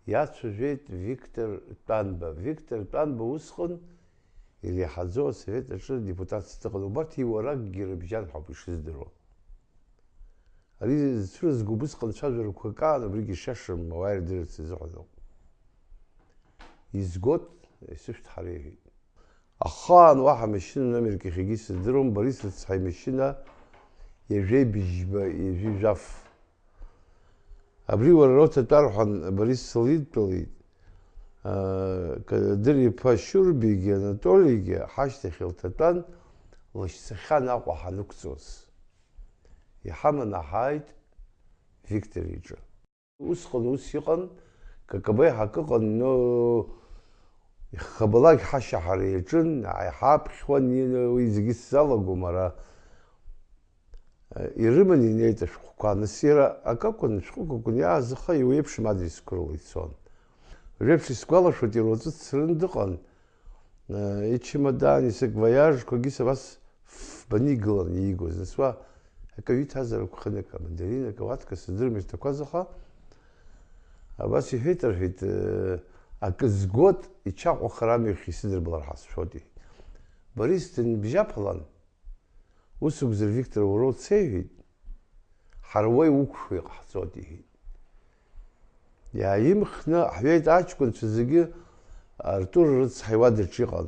иацәажәеит Виктор Тәанба. Виктор Тәанба усҟан иреиҳаӡоу асовет аҿы депутатс дыҟан. Убарҭ иуаракгьы рыбжьан ҳәа ауп ишыздыруа. Ари зцәырызго убысҟан цәажәарақәак аан, убригьы ишиашам ауаа ирдырырц азыҳәан ауп. Изгот, исышәҭ ҳәа реиҳәеит. Ахаан уаҳа машьына номерк иахьагьы сыздыруам, Борис рыцҳа имашьына ҩажәеибжьба ҩажәи жәаф Абри уара роуҭатәар ҳәа Борис сылидтәалеит, Кадыр-иԥа Шьурбигьы Анатолигьы ҳашьҭахь илҭатәан, лашьцахьан Аҟәа ҳанықәҵоз. Иҳаманы ҳааит Виктор иҿы. Усҟан ус иҟан, К К Б ҳакы ыҟан, но ихабалак ҳашьаҳара иаҿын, ҳаиҳаԥхьуан, уи зегьы сзалагом ара. Ирыман инеит ашәҟәқәа, нас иара акакәын, шәҟәык акәын иааз, аха еиуеиԥшым адресқәа рыла ицон. Уажәеиԥш исгәалашәоит, иара уаҵәы дцараны дыҟан, ичемодани саквоиажқәагьы абас фбаны игылан иигоз, нас уа акаҩы иҭазар акәхеит, акы амандаринак, ауатка, сыздырам ирҭақәаз, аха абас иҳәеит, рҳәеит, акы згот, ичаҟәахар амҩахь исыдырблар ҳазшәоит, иҳәеит. Борис дынбжьаԥалан, Ус акәзар, Виктор, уара уцеи, иҳәеит. Ҳара уа иуқәшәо иҟаҳҵоит, иҳәеит. Иааимхны ҳҩеит, аҷкәынцәа зегьы Артур рыцҳа иуадаҿ иҟан.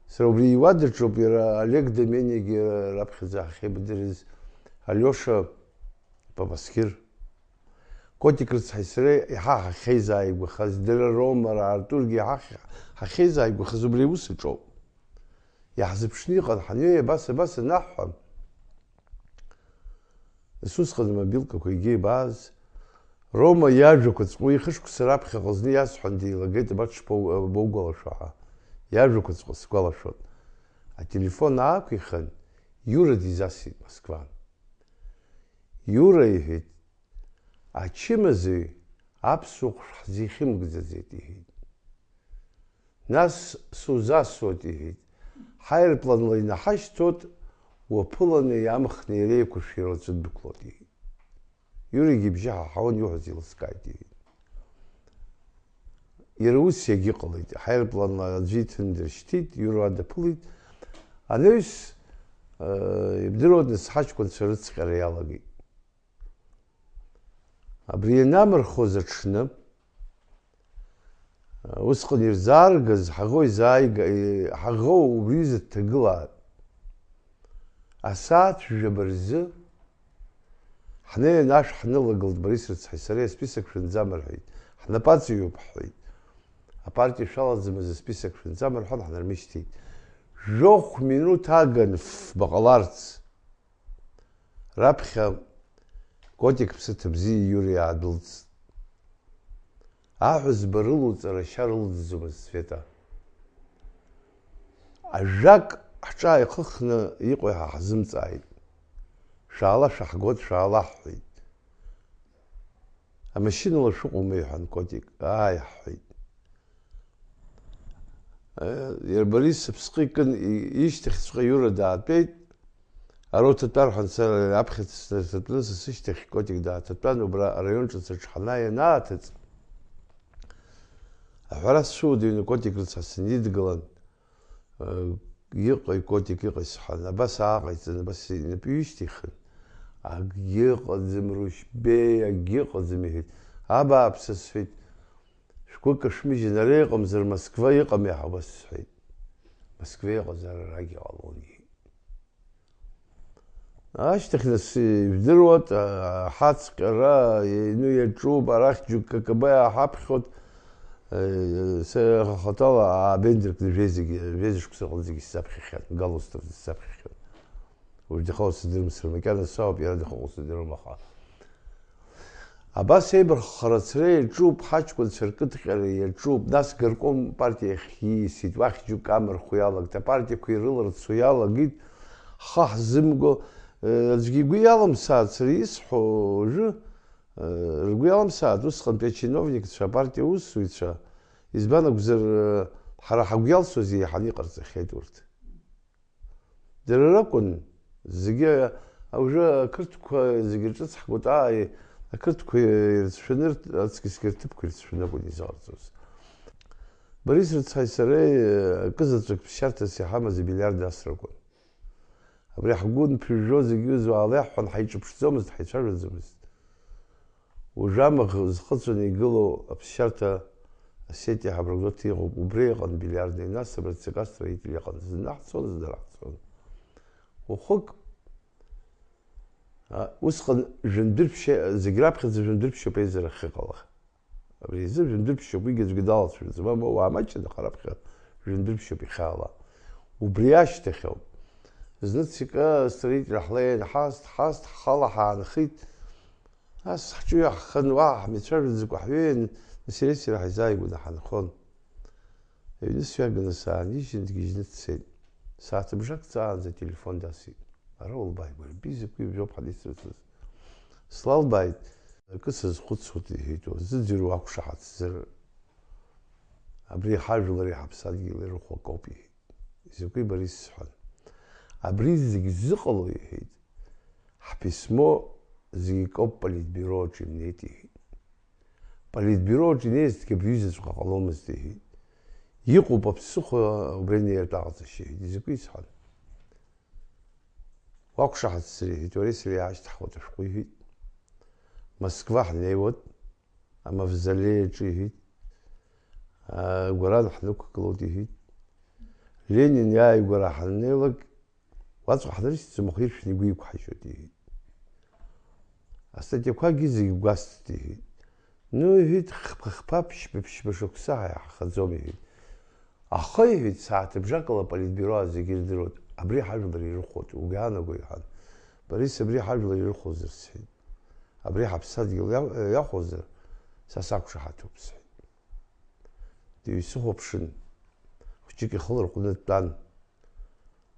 Сара убри иуадаҿоуп иара Олег Домениагьы раԥхьаӡа ҳахьеибадырыз Алиоша Папасқьыр. Котик рыцҳаи сареи иаҳа ҳахьеизааигәахаз, дара Рома, Артургьы иаҳа ҳахьеизааигәахаз убри аус аҿоуп. Иаҳзыԥшны иҟан, ҳанҩеи абас, абас анаҳҳәа, нас усҟан амобилкақәа егьа ибааз, Рома иажәақәаҵәҟьа, уи хышықәса раԥхьаҟа зны иасҳәан, деилагеит, абас шԥоу-, боугәалашәо ҳәа. Иажәақәаҵәҟьа сгәалашәон. Ателефон аақәихын, Иура дизасит Москван. Иура, иҳәеит, ачымазаҩ аԥсуа ҟәша ҳзихьымгӡаӡеит, иҳәеит. Нас сузасуеит, иҳәеит. Ҳаирпланла инаҳашьҭуеит, уаԥыланы иамхны иара еиқәышәира уаҵәы ддәықәлоит, иҳәеит. Иурагьы ибжьы ҳаҳауан, иуҳәаз еилыскааит, иҳәеит. Иара ус иагьыҟалеит, ҳаирпланла аӡәы иҭаны дыршьҭит, Иура уа даԥылеит. Анаҩс, э, ибдыруан, нас ҳаҷкәынцәа рыцҟьара иалагеит. Абри ианамырхоз аҽны, усҟан ирзааргаз, ҳаӷоу изааига-, ҳаӷоу убри изы дҭагылааит. Асааҭ жәаба рзы ҳнеин ашә ҳнылагылт, Борис рыцҳаи сареи, асписок шәынӡам рҳәеит. Ҳнапаҵаҩуп ҳҳәеит. Апартиа шәалаӡамыз асписок шәынӡам рҳәан, ҳнармышьҭит. Жәохә минуҭ агын фба ҟаларц. Раԥхьа Котик ԥсыҭа бзиа Иура иаадәылҵт. Аҳәызба рылуҵар ашьа рылӡӡомызт Света. Ажәак ҳҿы ааихыхны иҟои ҳәа ҳзымҵааит. Шәаала, шәаҳгоит, шәаала ҳҳәеит. Амашьынала шәыҟоума, иҳәан Котик. Ааи, ҳҳәеит. Иара Борис аԥсҟы икын, и-, ишьҭахьҵәҟьа Иура даатәеит. Ара уҭатәар ҳәа сара аԥхьаца снарҭатәаны са сышьҭахь Котик дааҭатәан, убра араион ҿыц аҿы ҳанааи анааҭыҵ, аҳәара сцәыуадаҩны Котик рыцҳа сынидгылан, Иҟеи, Котик, иҟеи сҳәан, абас ааҟаиҵан, абас инапы ҩышьҭихын, акгьы ыҟаӡам, Рушьбеи, акгьы ыҟаӡам, иҳәеит. Абааԥсы, сҳәеит, шәгәы кашәмыжьын, ара иҟамзар Москва иҟами ҳәа убас сҳәеит. Москва иҟазар арагьы ҟалон, иҳәеит. Ашьҭахь нас ижәдыруеит, аҳацҟьара иану иаҿуп, арахь џьоук К К Б иааҳаԥхьоит, сара хаҭала аабеиндыркны жәеизагьы, жәеиза шықәса ыҟан зегьы сзаԥхьахьан, Галустов сзаԥхьахьан. Уажә дахьыҟоу сыздырам, сара макьана сауп, иара дахьыҟоу сыздырам, аха Абас еибарххара ацара иаҿуп, ҳаҷкәынцәа ркыдҟьара иаҿуп, нас горком партиа иахь ииасит, уахь џьоук амырхәо иалагт, апартиақәа ирыларцо иалагеит, ҳхы ҳзымго, э, аӡәгьы игәы иалымсааит сара исҳәо уажәы, э, ргәы иалымсааит усҟантәи ачиновникцәа, апартиа аусзуҩцәа, избан акәзар, э, ҳара ҳагәы иалсуаз еиҳаны иҟарҵахьеит урҭ. Дара ракәын, зегьы, уажәы ақырҭқәа зегьы ҿыц ҳгәаҿ ааи, ақырҭқәа ирыцәшәаны, рҭ-, аҵкьысгьы рҭыԥқәа ирыцәшәаны акәын изыҟарҵоз. Борис рыцҳаи сареи акызаҵәык ԥсшьарҭас иҳамаз абилиард асра акәын. Абри ҳгәы нԥыжәжәо зегьы уаала иаҳҳәан, ҳаиҿыԥшӡомызт, ҳаицәажәаӡомызт. Уажәы амаӷ зхыҵәаны игылоу аԥсшьарҭа Осетиа ҳабрагәҭа иҟоуп, убри иҟан бильярдный, нас абра Цикастрой Италиа иҟан, зны ҳцон, зны ҳцон. Уахык Усҟан жәындәырԥшьа, зегь раԥхьаӡа жәындәырԥшьоуп аизара ахьыҟала. Абри изы жәындәырԥшьоуп, уигьы аӡәгьы далацәажәаӡом, мамоу, уаамаҷны аха раԥхьа жәындәырԥшьоуп ихьаала. Убри ашьҭахьоуп. Зны цәгьа астроитель ҳлеин, ҳаст, ҳаст, ҳхала ҳаанхеит. Нас ҳҿыҩаҳхан, уаҳа ҳмицәажәаӡакәа ҳҩеин, нас иареи сареи ҳаизааигәаны ҳанхон. Аҩны сҩаганы саанижьын, дгьежьны дцеит. Сааҭыбжак ҵаанӡа ателефон дасит. Ара улбааигәа, рбизақәа ибжьоуп ҳанеицрыҵыз. Слалбааит, акы сазхәыцуеит, иҳәеит, уазыӡырҩуа уақәшаҳаҭзар, абри ҳажәлари ҳаԥсадгьыли рыхә акоуп, иҳәеит. Изакәи бареи сҳәан. Абри зегь зыҟало, иҳәеит, ҳписьмо зегь акоуп политбироаҿ имнеит, иҳәеит. Политбироаҿ инеизҭгьы абри ҩызаҵәҟьа ҟаломызт, иҳәеит. Иҟоуп аԥсыхәа убра инеиртә аҟаҵашьа, иҳәеит. Изакәи сҳәан. Уақәшаҳаҭзар, иҳәеит, уареи сареи иаашьҭаҳхуеит ашәҟәы, иҳәеит. Москва ҳнеиуеит, амавзолеи аҿы, иҳәеит. Гәаран ҳнықәгылоит, иҳәеит. Ленин иааигәара ҳаннеилак, уаҵәҟьа ҳнарышьҭӡом, аха иршәны игәы иқәҳажьуеит, иҳәеит. Астатиақәагьы зегь гәасҭеит, иҳәеит. Ну, иҳәеит, хԥа-хԥа, ԥшьба-ԥшьба шықәса ҳаиҳахаӡом, иҳәеит. Аха, иҳәеит, сааҭыбжак ала аполитбиро зегьы ирдыруеит, абри ҳажәлар ирыхәоит, угәы иаанаго, иҳәан. Борис, абри ҳажәлар ирыхәозар, сҳәеит. Абри ҳаԥсадгьыл иа-, иахәозар, са сақәшаҳаҭуп, сҳәеит. Дыҩсыхәаԥшын, хәҷык ихы ларҟәны дтәан.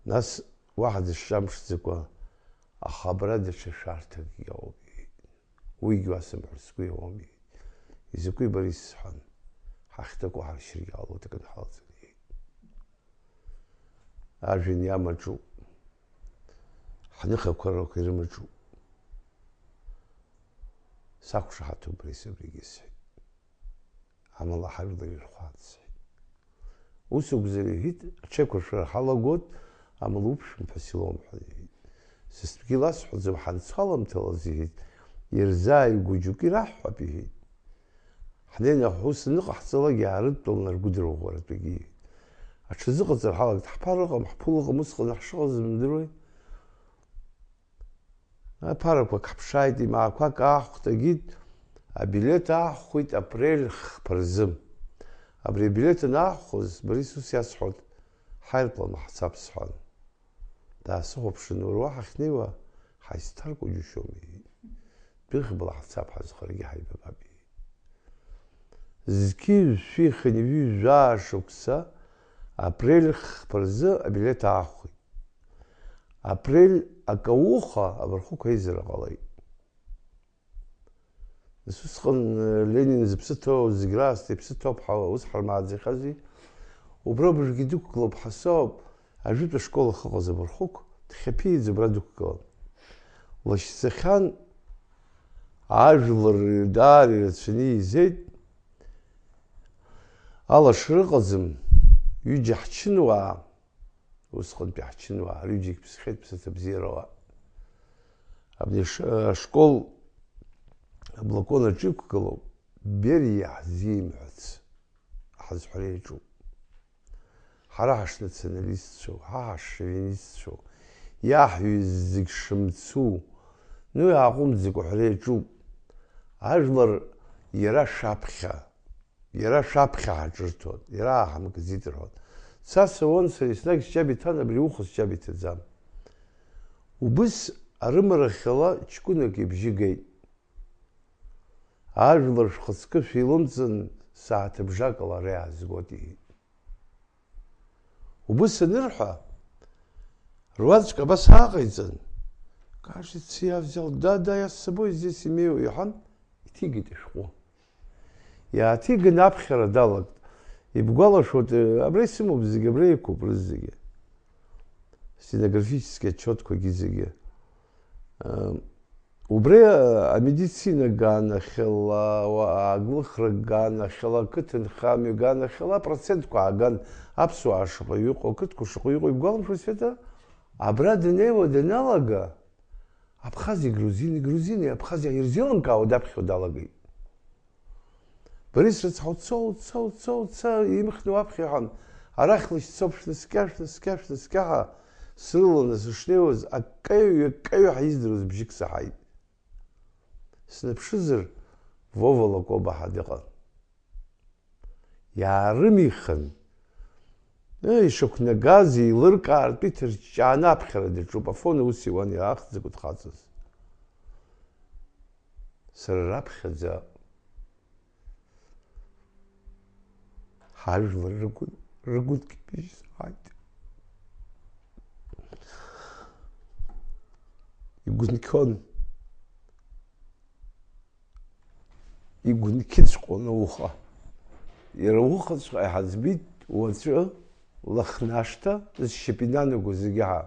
Нас уаҳа дысҿамԥшӡакәа, аха абра даҽа шәарҭакгьы ыҟоуп, иҳәеит. Уигь уасымҳәар сгәы иауам, иҳәеит. Изакәи бареи, сҳәан, ҳахьҭакәу ҳаршьыргьы ҟалоит, акы анҳалҵын, иҳәеит. Ажәҩан иамаҿуп, ҳныхақәа рақәа ирымаҿуп. Сақәшаҳаҭуп бареи сабригьы, сҳәеит. Амала ҳажәлар ирхәаан, сҳәеит. Ус акәзар, иҳәит, аҽеиқәыршәара ҳалагоит, амала уԥшәмаԥҳәыс илоумҳәан, иҳәит. Сыстәгьы ласҳәаӡом, ҳанцо аламҭалаз, иҳәит, ирзааигәоу џьоукы ираҳҳәап, иҳәит. Ҳнеины ҳус аныҟаҳҵалак, иаарыдтәалан ргәы дырӷәӷәаратәгьы, иҳәит. Аҽазыҟаҵар ҳалагт, ҳԥара ыҟам, ҳԥула ыҟам, усҟан ҳшыҟаз зымдыруеи? Аԥарақәак ҳԥшааит, имаақәак аахәҭ агит, абилеҭ аахәхит апрель хԥа рзы. Абри абилеҭ анаахәхоз, Борис ус иасҳәоит, ҳаирплан ҳцап, сҳәан. Даасыхәаԥшын, уара уа ҳахьнеиуа, ҳаизҭаркуа џьушьома, иҳәит. Дәыӷбала ҳцап, ҳазхарагьы ҳаибабап, иҳәит. Зқьи жәшәи хынҩажәи жәаа шықәса апрель хԥа рзы абилеҭ аахәхит. Апрель акауха абархәқәа еизара ҟалеит. Нас усҟан, э, Ленин зыԥсы ҭоу, зегь раасҭа иԥсы ҭоуп ҳәа ус ҳармааӡахьази? Убра быжәгьы дықәгылоуп, ҳасоуп, ажәытә ашкол ахьыҟаз абархәықә, дхьаԥиӡа убра дықәгылан. Лашьцахьан, ажәлар даара ирацәаны еизеит, алашара ыҟаӡам, ҩыџьа ҳчынуаа, усҟантәи ҳчынуаа рҩыџьагь ԥсхьеит ԥсаҭа бзиарала. Абни аш-, ашкол аблокон аҿы иқәгылоуп, Бериа ҳзимҳәац ҳазҳәара иаҿуп. Ҳара ҳашнационалистцәоу, ҳа ҳашовинистцәоу, иаҳҩыз зегь шымцу, ну иааҟәымҵӡакәа ҳәара иаҿуп. Ажәлар иара шәаԥхьа, иара шәаԥхьа ҳаҿырҭуан, иара ааҳамкӡеит рҳәон. Цас ауан сара еснагь сџьаб иҭан, абри уха сџьаб иҭаӡам. Убыс арымарахьала ҷкәынак ибжьы геит. Ажәлар шәхаҵкы шәилымҵын, сааҭыбжак ала ара иаазгоит, иҳәит. Убыс анырҳәа, руаӡәк абас ааҟаиҵан, кажется, я взял, да, да, я с собой здесь имею, иҳәан, иҭигеит ашәҟәы. Иааҭиган аԥхьара далагт. Ибгәалашәоит, э, абра исымоуп зегьы, абра иқәуп рызегьы. Стенографический отчетқәагьы зегьы. Э, убри, э, амедицина ганахьала, уа-, аглыхра ганахьала, ақыҭанхамҩа ганахьала апроцентқәа ааган, аԥсуаа шаҟаҩы иҟоу, ақыҭқәа шаҟаҩы иҟоу ибгәаламшәои, Света? Абра данеиуа даналага, Абхази грузини, грузини Абхазиа ирзеилымкаауа даԥхьо далагеит. Борис рыцҳа, уца, уца, уца, уца, имхны уаԥхьа иҳәан, арахь лашьца уԥшны, скьа, шәны, скьа, шәны, скьа ҳәа, Срыланы сышнеиуаз, аккаҩ-ҩаккаҩ ҳаиздыруаз бжьык саҳаит. Снаԥшызар, Вова Лакоба ҳәа дыҟан. Иаарымихын, ишақәнагаз еилыркаартә иҭырҷҷааны аԥхьара даҿуп, Афон ус иуан иара ахьӡ закәу дхаҵаз. Сара раԥхьаӡа ҳажәлар рыгәыдкьыԥыжь саҳаит. Игәынқьон. Игәынқьыҵәҟьон ауха. Иара ухаҵәҟьа иҳаӡбеит уаҵәы Лыхнашҭа зшьапы инанаго зегьы ҳа.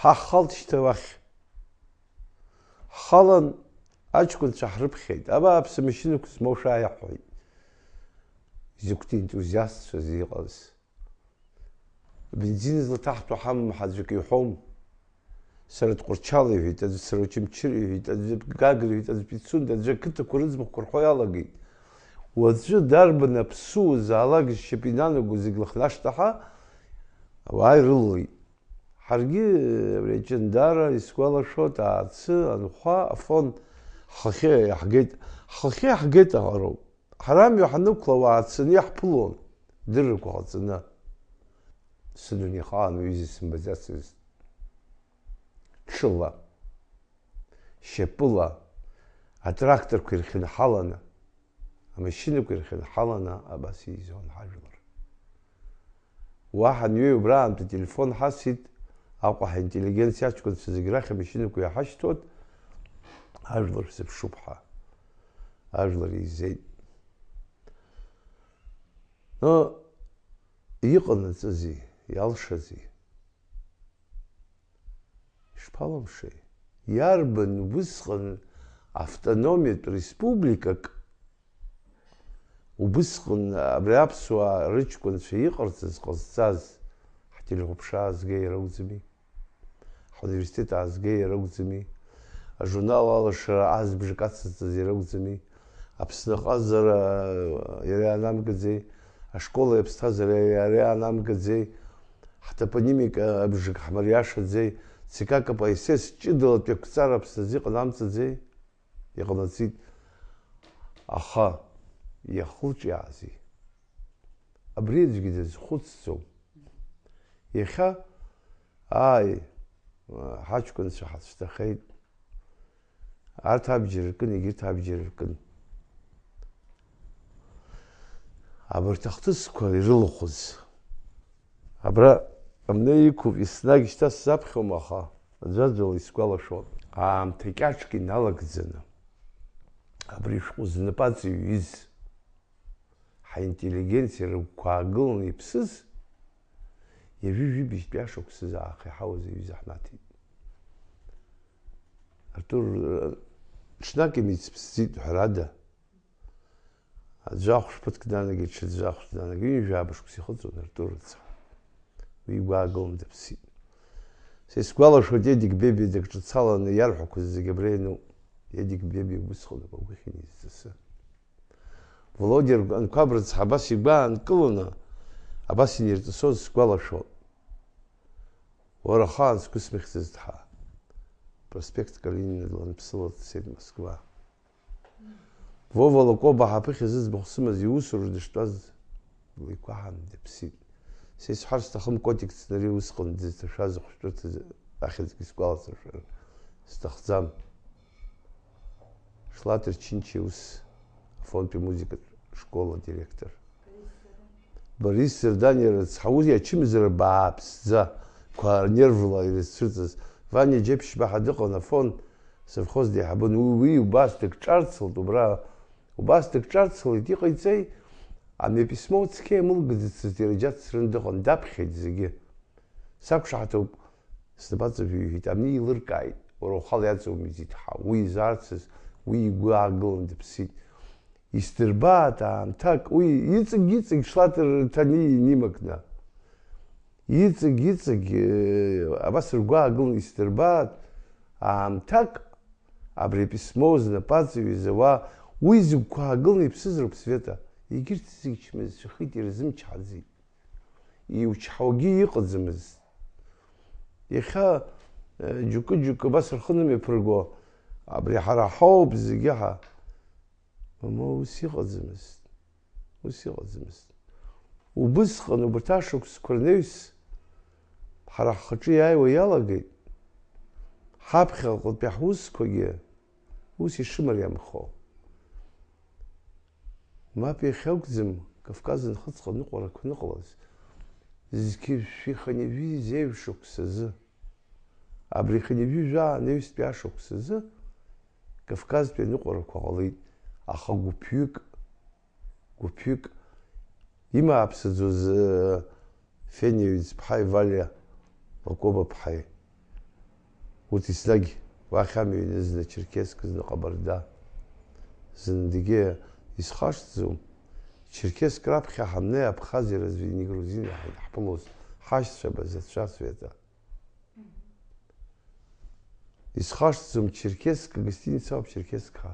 Ҳаҳхалт шьҭа уахь. Ҳхалан аҷкәынцәа ҳрыԥхьеит. Абааԥсы, машьынақәа змоу шәааи ҳҳәеит. Изакәтәи ентузиастцәаз иҟаз. Абензин злаҭаҳтәу ҳамам ҳәа аӡәк иҳәом. Сара Тҟәарчал иҳәеит, аӡәы сара Очамчыр иҳәеит, аӡәы Гагра иҳәеит, аӡәы Пицунда, аӡәы ақыҭақәа рыӡбахәқәа рҳәо иалагеит. Уаҵәы дарбан аԥсуа заалак зшьапы инанаго зегь Лыхнашҭа ҳәа ауаа ирылалеит. Ҳаргьы абри аҷандара исгәалашәоит, аацы, анхәа, Афон ҳхахьы иаҳгеит, ҳхахьы иаҳгеит аҳәароуп. Ҳара амҩа ҳанықәла, уаа цаны иаҳԥылон, дыррақәа ҟаҵаны. Сыдунеихаан уаҩы изысымбаӡацызт. Ҽыла, шьапыла, атракторқәа ирхьынҳаланы, амашьынақәа ирхьынҳаланы абас еизон ҳажәлар. Уа ҳанҩеи убраантәи ателефон ҳасит, Аҟәа ҳинтеллигенциа аҷкәынцәа зегь рахь амашьынақәа иаҳашьҭуан, ажәлар шәзыԥшуп ҳәа. Ажәлар еизеит. Но иҟанаҵази, иалшази? Ишԥалымшеи? Иарбан убысҟан автономиатә республикак убысҟан абри аԥсуаа рыҷкәынцәа иҟарҵаз ҟазҵаз? Ҳтелехәаԥшра аазгеи иара акәӡами? Ҳуниверситет аазгеи иара акәӡами? Ажурнал алашара азбжак ацызҵаз иара акәӡами? Аԥсны аҟазара иара иаанамгаӡеи? Ашколи аԥсҭазаареи иара иаанамгаӡеи? Ҳтопонимика абжак ҳмариашаӡеи? Цикакапа аесес ҷыдалатәи ақәҵара Аԥсны азы иҟанамҵаӡеи? Иҟанаҵеит. Аха иахылҿиаазеи? Абри аӡәгьы дазхәыцӡом. Иахьа, ааи, ҳаҷкәынцәа ҳацәҭахеит. Арҭ абџьар ркын, егьырҭ абџьар ркын. Абарҭ ахҭысқәа ирылахәыз. Абра амни иқәуп, еснагь шьҭа сзаԥхьом, аха аӡәаӡәала исгәалашәон. Аамҭа кьаҿк иналагӡаны абри шәҟәы знапаҵаҩ из ҳаинтеллигенциа рыгәқәа аагыланы иԥсыз, ҩажәи жәибжьтәи ашықәсазы аахеиҳауаз аҩыза ҳнаҭеит. Артур, ҽнак имицԥсӡеит, ҳәарада. Аӡәы ахәшә ԥыҭк данагеит, ҽаӡәы ахәшә данагеит, ҩажәи жәаба шықәса ихыҵуан Артур рыцҳа. Уи игәы аагылан дыԥсит. Са исгәалашәоит, Едик Бебиа дагҿацаланы иарҳәақәаз зегь абра иануп. Едик Бебиа убысҟаноуп агәыхьын изҵысы. Володиа Анқәаб рыцҳа абас игәы аанкыланы, абас инирҵысуаз сгәалашәоит. Уара ахаан сгәы смыхьӡацт ҳәа. Проспект Калинина дланԥсыло дцеит Москва. Вова Лакоба ҳаԥыхьа зыӡбахә сымаз иусура дыштәаз леиқәаҳан дыԥсит. Са исҳәар сҭахым, котик ҵнари усҟан дызҭашәаз ахәшәтәырҭа ахьӡгьы сгәаласыршәар сҭахӡам. Шлатер Чинча ус Афонтәи амузыкатә школ адиректор. Борис Зердан иара рыцҳа, уи ачымазара бааԥсӡа, қәа нервла ирызцәырҵыз. Ваниа Џьеԥшьба ҳәа дыҟан, Афон совхоз деиҳабын. Уи, уи убас дыкҿарцалт убра, убас дыкҿарцалеит, иҟаиҵеи? Амҩа письмо цқьа имылгаӡацызт, иара џьацраны дыҟан, даԥхьеит зегьы. Сақәшаҳаҭуп, снапаҵаҩ иҳәеит, амни еилыркааит, уара ухала иаҵоумеи зиҭҳау, уи изаарцаз, уи игәы аагылан дыԥсит. Исдырбааит аамҭак, уи иҵегь-иҵегь шлатер ҭани инимакны. Иҵегь-иҵегь, э, абас ргәы аагылан исдырбааит аамҭак, абри аписмо знапаҵаҩ изауа, уи зыгәқәа аагылан иԥсызароуп, Света. Егьырҭ зегь чмазцәахеит, ирзымчҳаӡеит. Иучҳауагьы иҟаӡамызт. Иахьа, э, џьоукы-џьоукы абас рхы нымҩаԥырго, абри ҳара ҳауп зегьы ҳа. Мамоу, ус иҟаӡамызт, ус иҟаӡамызт. Убысҟан, убарҭ ашықәсқәа рнаҩс, ҳара ҳхаҿы иааиуа иалагеит, ҳаԥхьаҟатәи ҳусқәагьы ус ишымариамхо. Мап, иахьакәӡам Кавказ Нхыҵҟа аныҟәарақәа аныҟалаз, зқьи жәшәи хынҩажәи зеижә шықәсазы, абри хынҩажәи жәаа анаҩстәи ашықәсазы Кавказтәи аныҟәарақәа ҟалеит, аха гәыԥҩык, гәыԥҩык имааԥсаӡоз, э, Фениа Ҩӡԥҳаи Валиа Лакоба-ԥҳаи. Урҭ еснагь уахь амҩа ианыз, зны Черкесск, зны Ҟабарда. Зынгьы исхашҭӡом, Черкесск раԥхьа ҳамнеи Абхазиа разведнеи Грузиниа ҳаидҳԥылоз ҳашьцәа Базацәа Цвета. Исхашҭӡом, Черкесск, гостиница ауп Черкесск ҳа.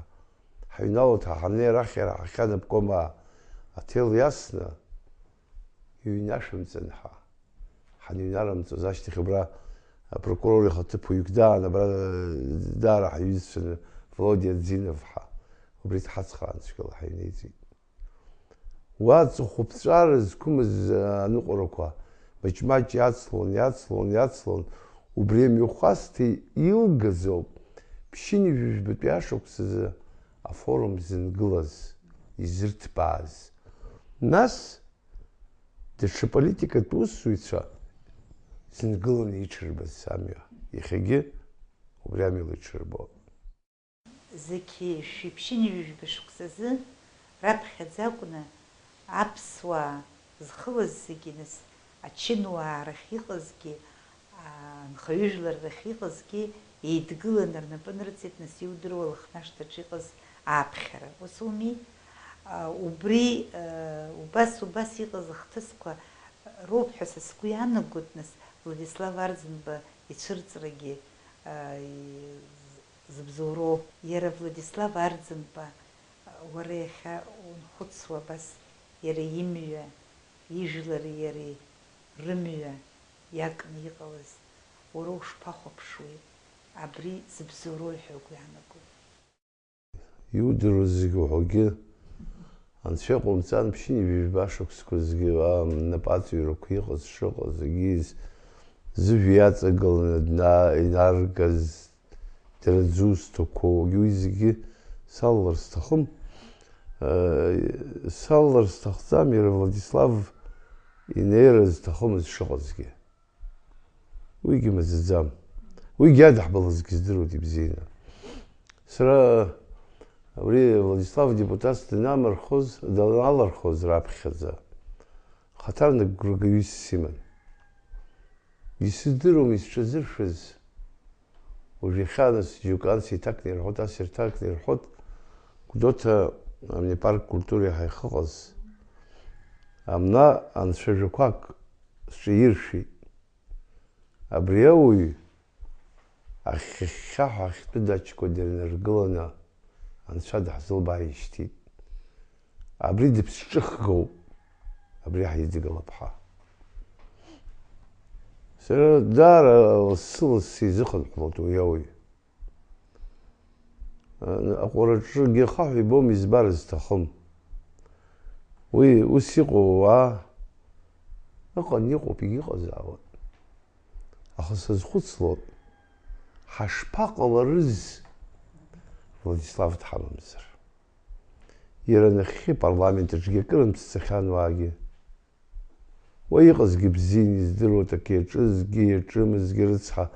Ҳаҩналоит ҳа ҳамнеи арахь иара ҳахьанапкома аҭел иасны, иҩнашәымҵан ҳа. Ҳаныҩнарымҵоз ашьҭахь абра апрокурор ихаҭыԥуаҩык даан, абра даара ҳаиҩызцәаны Володиа Дзинов ҳа убри дҳацхраан цәгьала ҳаҩнеиҵеит. Уа ҵыхәаԥҵәара зқәымыз аныҟәарақәа маҷ-маҷ иацлон, иацлон, иацлон. Убри амҩахәасҭа илгаз ауп ԥшьынҩажәи жәбатәи ашықәсазы афорум зынгылаз, изырҭбааз. Нас даҽа политикатә усзуҩцәа зынгыланы иҽырбаз амҩа, иахьагьы убри амҩала иҽырбоит. Зқьи жәшәи ԥшьынҩажәи жәба шықәсазы раԥхьаӡа акәны аԥсуаа зхылаз зегьы, нас ачынуаа рахь иҟазгьы, анхаҩыжәлар рахь иҟазгьы еидгыланы рнапы нырҵеит, нас иудыруа Лыхнашҭаҿы иҟаз ааԥхьара. Ус ауми? А, убри, а, убас, убас иҟаз ахҭысқәа роуп ҳәа са сгәы иаанагоит, нас Владислав Арӡынба ицәырҵрагьы, а, и-, зыбзоуроу. Иара Владислав Арӡынба, уара иахьа унхәыцуа абас, иара имҩа, ижәлари иареи рымҩа иакны иҟалаз, уара ушԥахәаԥшуеи? Абри зыбзоуроу ҳәа угәы иаанагои? Иудыруаз зегьы уҳәогьы, Анцәа иҟоумҵан, ԥшьынҩажәи жәба шықәсқәа зегьы, аа, напаҵаҩрақәа иҟаз шыҟаз, егьи з-, зыжәҩа иаҵагыланы дна-, инаргаз, дара дзусҭақәоугьы, уи зегьы салалар сҭахым. Э, салалар сҭахӡам, иара Владислав инеира зҭахымыз шыҟазгьы. Уигьы маӡаӡам. Уигьы иадаҳбалазгьы здыруеит ибзианы. Сара абри Владислав адепутатс данамырхоз, даналырхоз раԥхьаӡа, хаҭарнак гәргаҩыс симан. Исыздыруам исҿазыршәыз. Уажә иахьа нас џьоукы анс иҭакны ирҳәоит, ас ирҭакны ирҳәоит. Гәдоуҭа амни апарк культура иаҳа ихыҟаз. Амна анцәа жәақәак сҿаиршәит. Абри ауаҩ ахьхьаҳәа ахьтәы даҷкәа дырнаргыланы анцәа даҳзылбааижьҭеит. Абри дыԥсҿыхгоуп, абри ҳидгылап ҳәа. Сара даара лассы-лассы изыхынҳәлоит уи ауаҩ. Аҟәараҿгьы ахаҳә ибом, избар зҭахым. Уи ус иҟоу ауаа ыҟан, иҟоуп, егьыҟазаауан. Аха сазхәыцлоит, ҳашԥаҟаларыз Владислав дҳамамзар? Иара нахьхьи апарламент аҿгьы акыр мццахьан уаагьы. Уа иҟазгьы бзиан издыруа, акы иаҿызгьы иаҿымызгьы рыцҳа,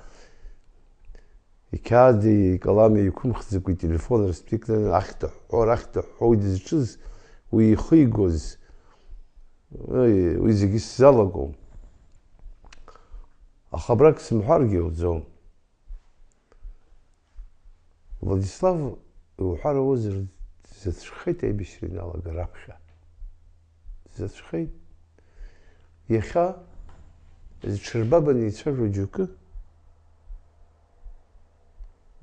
иқьаади икалами еиқәымхӡакәа ителефон рыстәи кны ахьҭыҳәҳәо, арахь дыҳәҳәо, уи дызҿыз, уи ихигоз, уи, уи зегьы сзалагом. Аха абрак сымҳәаргьы иуӡом. Владислав, иуҳәар ауазар, дзацәхеит аибашьра иналага раԥхьа. Дзацәхеит. Иахьа зҽырбабаны ицәажәо џьоукы,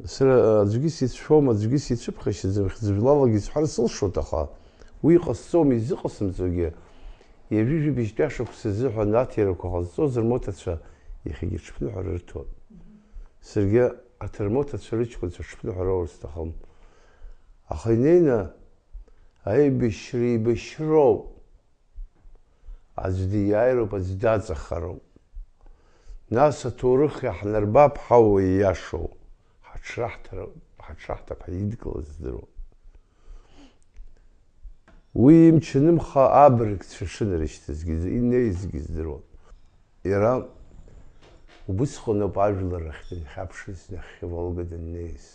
сара аӡәгьы сицәшәом, аӡәгьы сицәыԥхашьаӡам, хьӡыжәлалагьы исҳәар сылшоит, аха уи иҟасҵом, изыҟасымҵогьы. Ҩажәи жәибжьтәи ашықәс азыҳәан аҭирақәа ҟазҵоз рмоҭацәа Иахьагьы ҽԥныҳәа рырҭоит. Саргьы аҭырмоҭацәа рыҷкәынцәа ҽԥныҳәа роур сҭахым. Аха инеины, аибашьра еибашьроуп. Аӡә диааироуп, аӡә даҵахароуп. Нас аҭоурых иаҳнарбап ҳауа ииашоу. Ҳаҽраҳҭара-, ҳаҽраҳҭап ҳәа идгылаз здыруам. Уи имч анымха абрагьцәа шынарышьҭызгьы, инеизгьы здыруан. Иара убысҟаноуп ажәлар рахь дынхьаԥшыз, нахьхьи Волга даннеиз.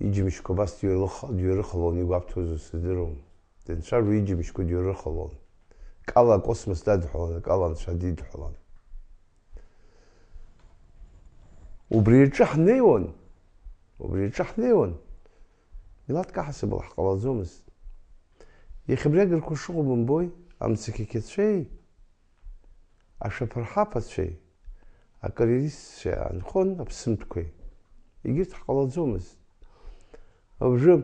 Иџьымшьқәа абас дҩарыха-, дҩарыхалон, игәабҭозу сыздыруам. Данцәажәо иџьымшьқәа дҩарыхалон. Кала акосмос дадҳәалан, акала анцәа дидҳәалан. Убри аҿы ҳнеиуан, убри аҿы ҳнеиуан, милаҭк аҳасабала ҳҟалаӡомызт. Иахьа абри агырқәа шыҟоу бымбои, амцақьақьацәеи, ашәаԥырҳаԥацәеи, акареристцәеи аанхон аԥсымҭәқәеи. Егьырҭ ҳҟалаӡомызт. Абжы,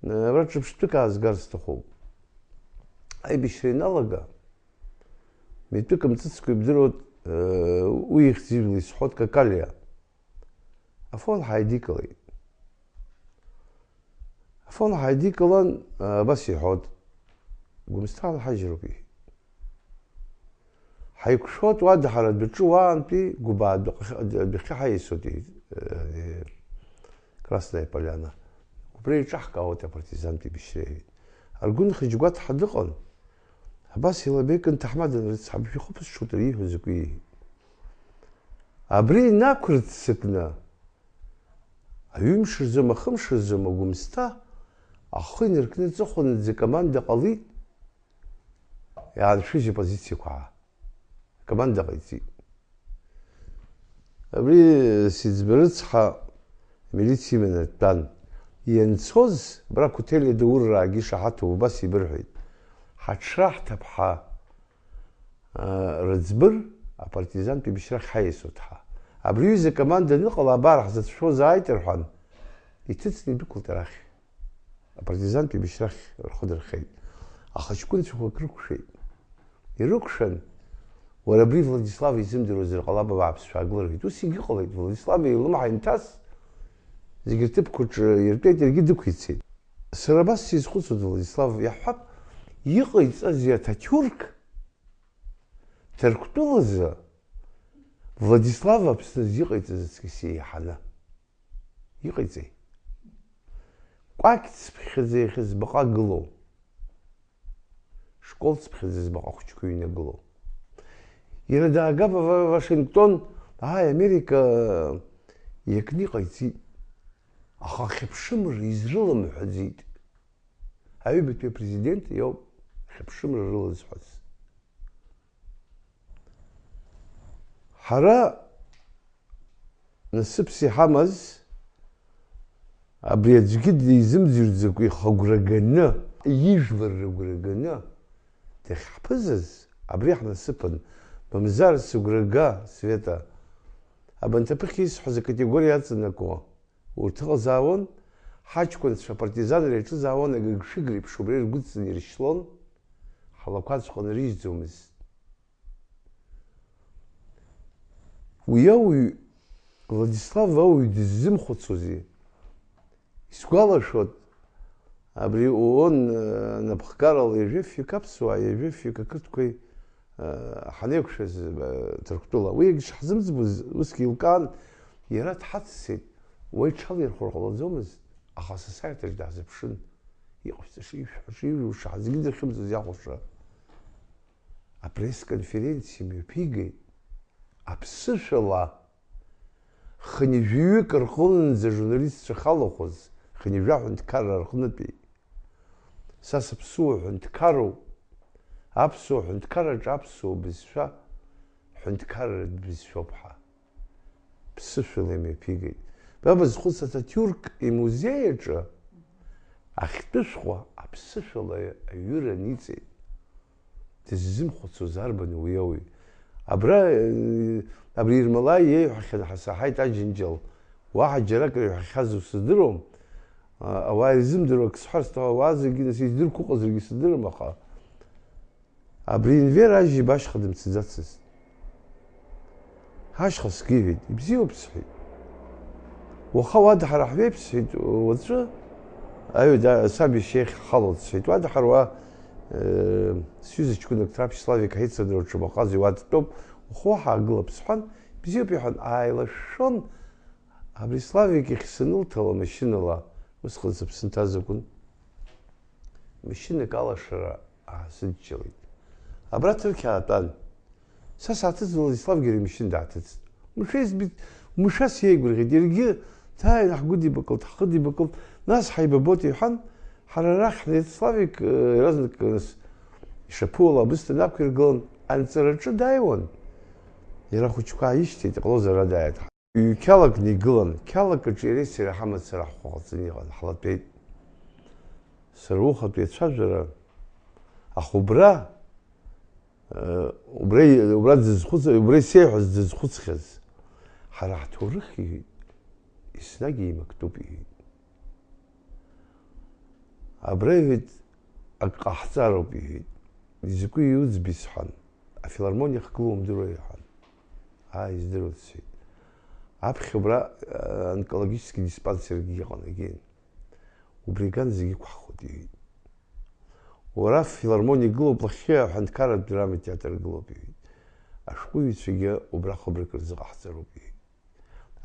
э, абра ҿырԥштәык аазгар сҭахуп. Аибашьра ианалага, митәык мҵыцкәа ибдыруеит, э, уи ихьӡ ижәла исҳәоит Какалиа. Афон ҳааидикылеит. Афон ҳааидикылан, э, абас иҳәоит, Гәымсҭа алҳажьроуп, иҳәеит. Ҳаиқәшәоит уа даҳара адәаҿы, уаантәи Гәыбаа адәахьы, адәахьы ҳаиасуеит, э, Красная Поляна. Убра еиҿаҳкаауеит апартизантә еибашьра, иҳәеит. Аргәынхыџь гәаҭҳа дыҟан. Абас илабеикын ҭаҳмада анрыцҳа, бжәахәыԥ сшуҭар ииҳәо закәи, иҳәеит. Абри инақәырццакны, аҩымш рзы, ахымш рзы, Гәымсҭа ахы инаркны аҵыхәанӡа команда ҟалеит, иааншәыжь апозициақәа. Акоманда ҟаиҵеит. Абри Сиӡба рыцҳа амилициа иманы дтәан. Ианцоз, абра Қәҭели Даур-раагьы ишаҳаҭуп, убас ибырҳәеит. Ҳаҽраҳҭап ҳа, а, рыӡбыр, апартизантә еибашьрахь ҳаиасуеит ҳа. Абри аҩыза акоманда аныҟала, абар, ҳзыцәшәозааит, рҳәан, иҭыҵны идәықәлт арахь. Апартизантә еибашьрахь рхы дырхеит. Аха аҷкәынцәақәак рықәшәеит. Ирықәшәан, уара абри Владислав изымдыруазар ҟалап, абааԥсшәа аагыларгеит. Ус егьыҟалеит, Владислав илымҳа инҭас, зегь рҭыԥқәа рҿы иртәеит, иаргьы дықәицеит. Сара абас сизхәыцуеит, Владислав, иаҳҳәап, иҟаиҵазеи Аҭаҭиурк Ҭырқәтәылазы Владислав Аԥсназы иҟаиҵаз аҵкыс еиҳаны? Иҟаиҵеи? Кәакь цыԥхьаӡа иахьа збаҟа гылоу, школ цыԥхьаӡа збаҟа хәыҷқәа ҩнагылоу. Иара даагап Ва-, Вашингтон, ааи, Америка иакны иҟаиҵеит. Аха ахьыԥшымра изрыламҳәаӡеит. Аҩбатәи апрезидент иоуп ахьыԥшымра рылазҳәаз. Ҳара насыԥс иҳамаз, абри аӡәгьы дизымӡырӡакәа ихы агәра ганы, ижәлар рыгәра ганы дахьҳԥызаз, абри ҳнасыԥын. Мамзар сыгәра га, Света, абанҭ аԥыхьа исҳәаз акатегориа аҵанакуа урҭ ыҟазаауан, ҳаҷкәынцәа апартизанра иаҿызаауан, агыгшәыг реиԥш убра иргәыдҵаны иршьлон, ҳлақәаҵәҟьаны рыжьӡомызт. Уи ауаҩ, Владислав ауаҩ дыззымхәыцуазеи? Исгәалашәоит, абри ООН, э, напхгарала ҩажәа фҩык аԥсуаа, ҩажәа фҩык ақырҭқәеи, э, ҳанеиқәшәаз, э, Ҭырқәтәыла. Уи егьшаҳзымӡбоз усгьы еилкаан, иара дҳаццеит, уа иҽалирхәыр ҟалаӡомызт, аха асасааирҭаҿ даҳзыԥшын. Иҟашәҵаша, ишәҳәаша, ишәылшаша, зегьы дырхьымӡоз иахәаша. Апресс-конференциа мҩаԥигеит, аԥсышәала хынҩажәаҩык рҟынӡа ажурналистцәа халахәыз, хынҩажәа аҳәынҭқарра рҟнытәи. Са сыԥсуа ҳәынҭқарроуп, аԥсуа ҳәынҭқарраҿы аԥсуа бызшәа ҳәынҭқарратә бызшәоуп ҳәа. Ԥсышәала имҩаԥигеит. Ба базхәыц, Аҭаҭиурк имузеи аҿы ахьтәы шәҟәы аԥсышәала аҩыра аниҵеит. Дыззымхәыцуаз арбану уи ауаҩ? Абра, э, абри Ермолаи иеиҳәахьан ҳәа саҳаит, Аџьынџьал. Уаҳа џьарак ирҳәахьазу сыздыруам. А, ауаа ирзымдыруа акы сҳәар сҭахуп, ауаа зегьы нас издырқәо ыҟазаргьы сыздырам, аха абри Енвер Ажьиба ашьха дымцаӡацызт. Ашьха сгиҳәеит, ибзиоуп, сҳәеит. Уаха уадҳара ҳҩеип, сҳәеит, уаҵәы аҩада саб иашьа иахь ҳхалоит, сҳәеит. Уадҳаруа, э, сҩыза ҷкәынак Ҭраԥшь Славик ҳаицырдыруа дшабаҟаз иуа дтәоуп, ухы уаҳаагылап, сҳәан, бзиоуп, иҳәан, ааилашәшәон, абри Славик иахь санылҭала машьынала, усҟан сыԥсы нҭаз акәын. Машьынак алашара аасыдҷалеит. Абра Ҭырқьаа атәан. Са сааҭыҵын, Владиславгьы ари амашьына дааҭыҵит. Мшәа избеит, мшәа сиеигәырӷьеит. Иаргьы дааин ҳгәыдибакылт, ҳхыдибакылт, нас ҳаибабоит иҳәан, ҳара арахь ҳнеит. Славик, э, иаразнак, нас, ишаԥуала абысҭа нақәиргылан, анҵараҿы дааиуан. Иара ахәыҷқәа ааишьҭит, иҟалозар ара дааиааит. Ҩ-қьалакны игылан, қьалак аҿы иареи сареи ҳамацара ҳхәы ҟаҵаны иҟан, ҳлатәеит. Сара ухатә иацәажәара, аха убра, э, убра, убра дзызхәыц-, убра исеиҳәаз дзызхәыцхьаз, ҳара ҳҭоурых, иҳәеит, еснагь еимактәуп, иҳәеит. Абра, иҳәеит, ак ҟаҳҵароуп, иҳәеит. Изакәи иуӡбеи сҳәан, афилармониа ахьгылоу умдыруеи ҳәан. Аа, издыруеит, сҳәеит. Аԥхьа убра, э, онкологический диспансергьы иҟан, егьин. Убри иган зегьы ықәҳхуеит, иҳәеит. Уара афилармониа гылоуп, лахьхьи аҳәынҭқарратә драматеатр гылоуп, иҳәеит. Ашәҟәыҩҩцәагьы убра хыбрак рзыҟаҳҵароуп, иҳәеит.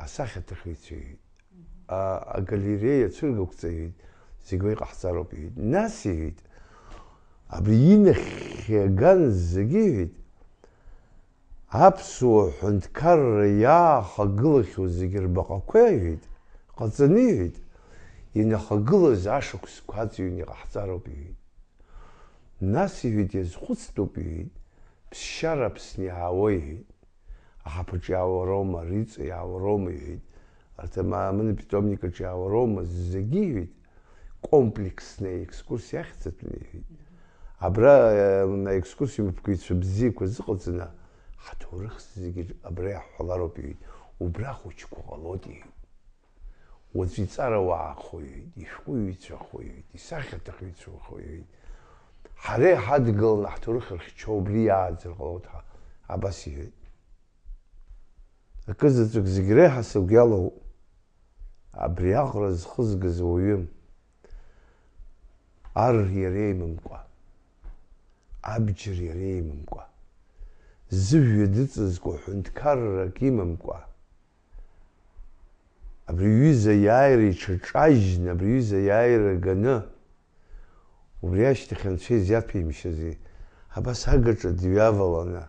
Асахьаҭыхҩцәа, иҳәеит. А-, агалереиа ацәыргақәҵа, иҳәеит, зегь уа иҟаҳҵароуп, иҳәеит. Нас, иҳәеит, абри инахьхьи аган зегьы, иҳәеит, аԥсуа ҳәынҭқарра иаахагылахьоу зегьы рбаҟақәа, иҳәеит, ҟаҵаны, иҳәеит, инахагылаз ашықәсқәа аҵҩны иҟаҳҵароуп, иҳәеит. Нас, иҳәеит, иазхәыцтәуп, иҳәеит, ԥсшьара Аԥсны иаауа, иҳәеит, аҳаԥаҿ иаауароума, ариҵа иаауароума, иҳәеит, арҭ амаамын апитомник аҿы иаауароума, зегьы, иҳәеит, комплексная экскурсиа ахьӡатәны, иҳәеит. Абра, э, аекскурсиа мҩаԥгаҩцәа бзиақәа зыҟаҵаны, ҳҭоурых зегьы абра иаҳҳәалароуп, иҳәеит. Убра ахәыҷқәа ҟалоит, иҳәеит. Уаҵәы иҵарауаа аахоит, ишәҟәыҩҩцәа аахоит, исахьаҭыхҩцәа аахоит. Ҳара иҳадгыланы ҳҭоурых рхьчо убри иааӡар ҟалоит ҳәа абас иҳәеит. Акызаҵәык зегь реиҳа сыгәы иалоу абри аӷра зхызгаз ауаҩы, ар иара имамкәа, абџьар иара имамкәа, зыжәҩа дыҵазкуа ҳәынҭқаррак имамкәа, абри аҩыза аиааира иҽаҿажьны, абри аҩыза аиааира ганы, убри ашьҭахь анцәа изиаҭәеимшьази, абас агаҿа дҩаваланы,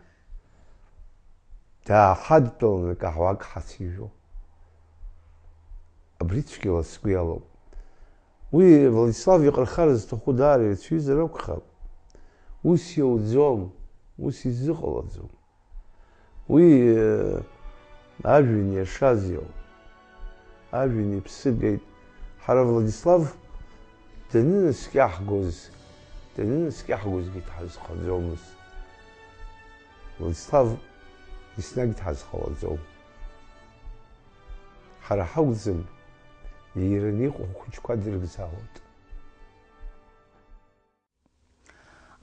дааҳадтәаланы акаҳуа ак ҳацижәо. Абри цәгьала сгәы иалоуп. Уи Владислав иҟырхара зҭаху даара ирацәаҩызар акәхап. Ус иауӡом, ус изыҟалаӡом. Уи, э, ажәҩан иашаз иоуп. Ажәҩан иԥсы геит. Ҳара Владислав данынаскьаҳгоз, данынаскьаҳгозгьы дҳазхаӡомызт. Владислав еснагь дҳазхалаӡом. Ҳара ҳакәӡам, иираны иҟоу ҳхәыҷқәа дыргзаауеит.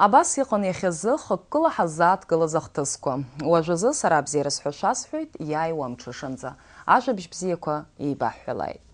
Абас иҟан иахьазы хықәкыла ҳаззааҭгылаз ахҭысқәа. Уажәазы сара абзиара сҳәо шәасҳәоит, иааиуа амҽышанӡа. Ажәабжь бзиақәа еибаҳҳәалааит.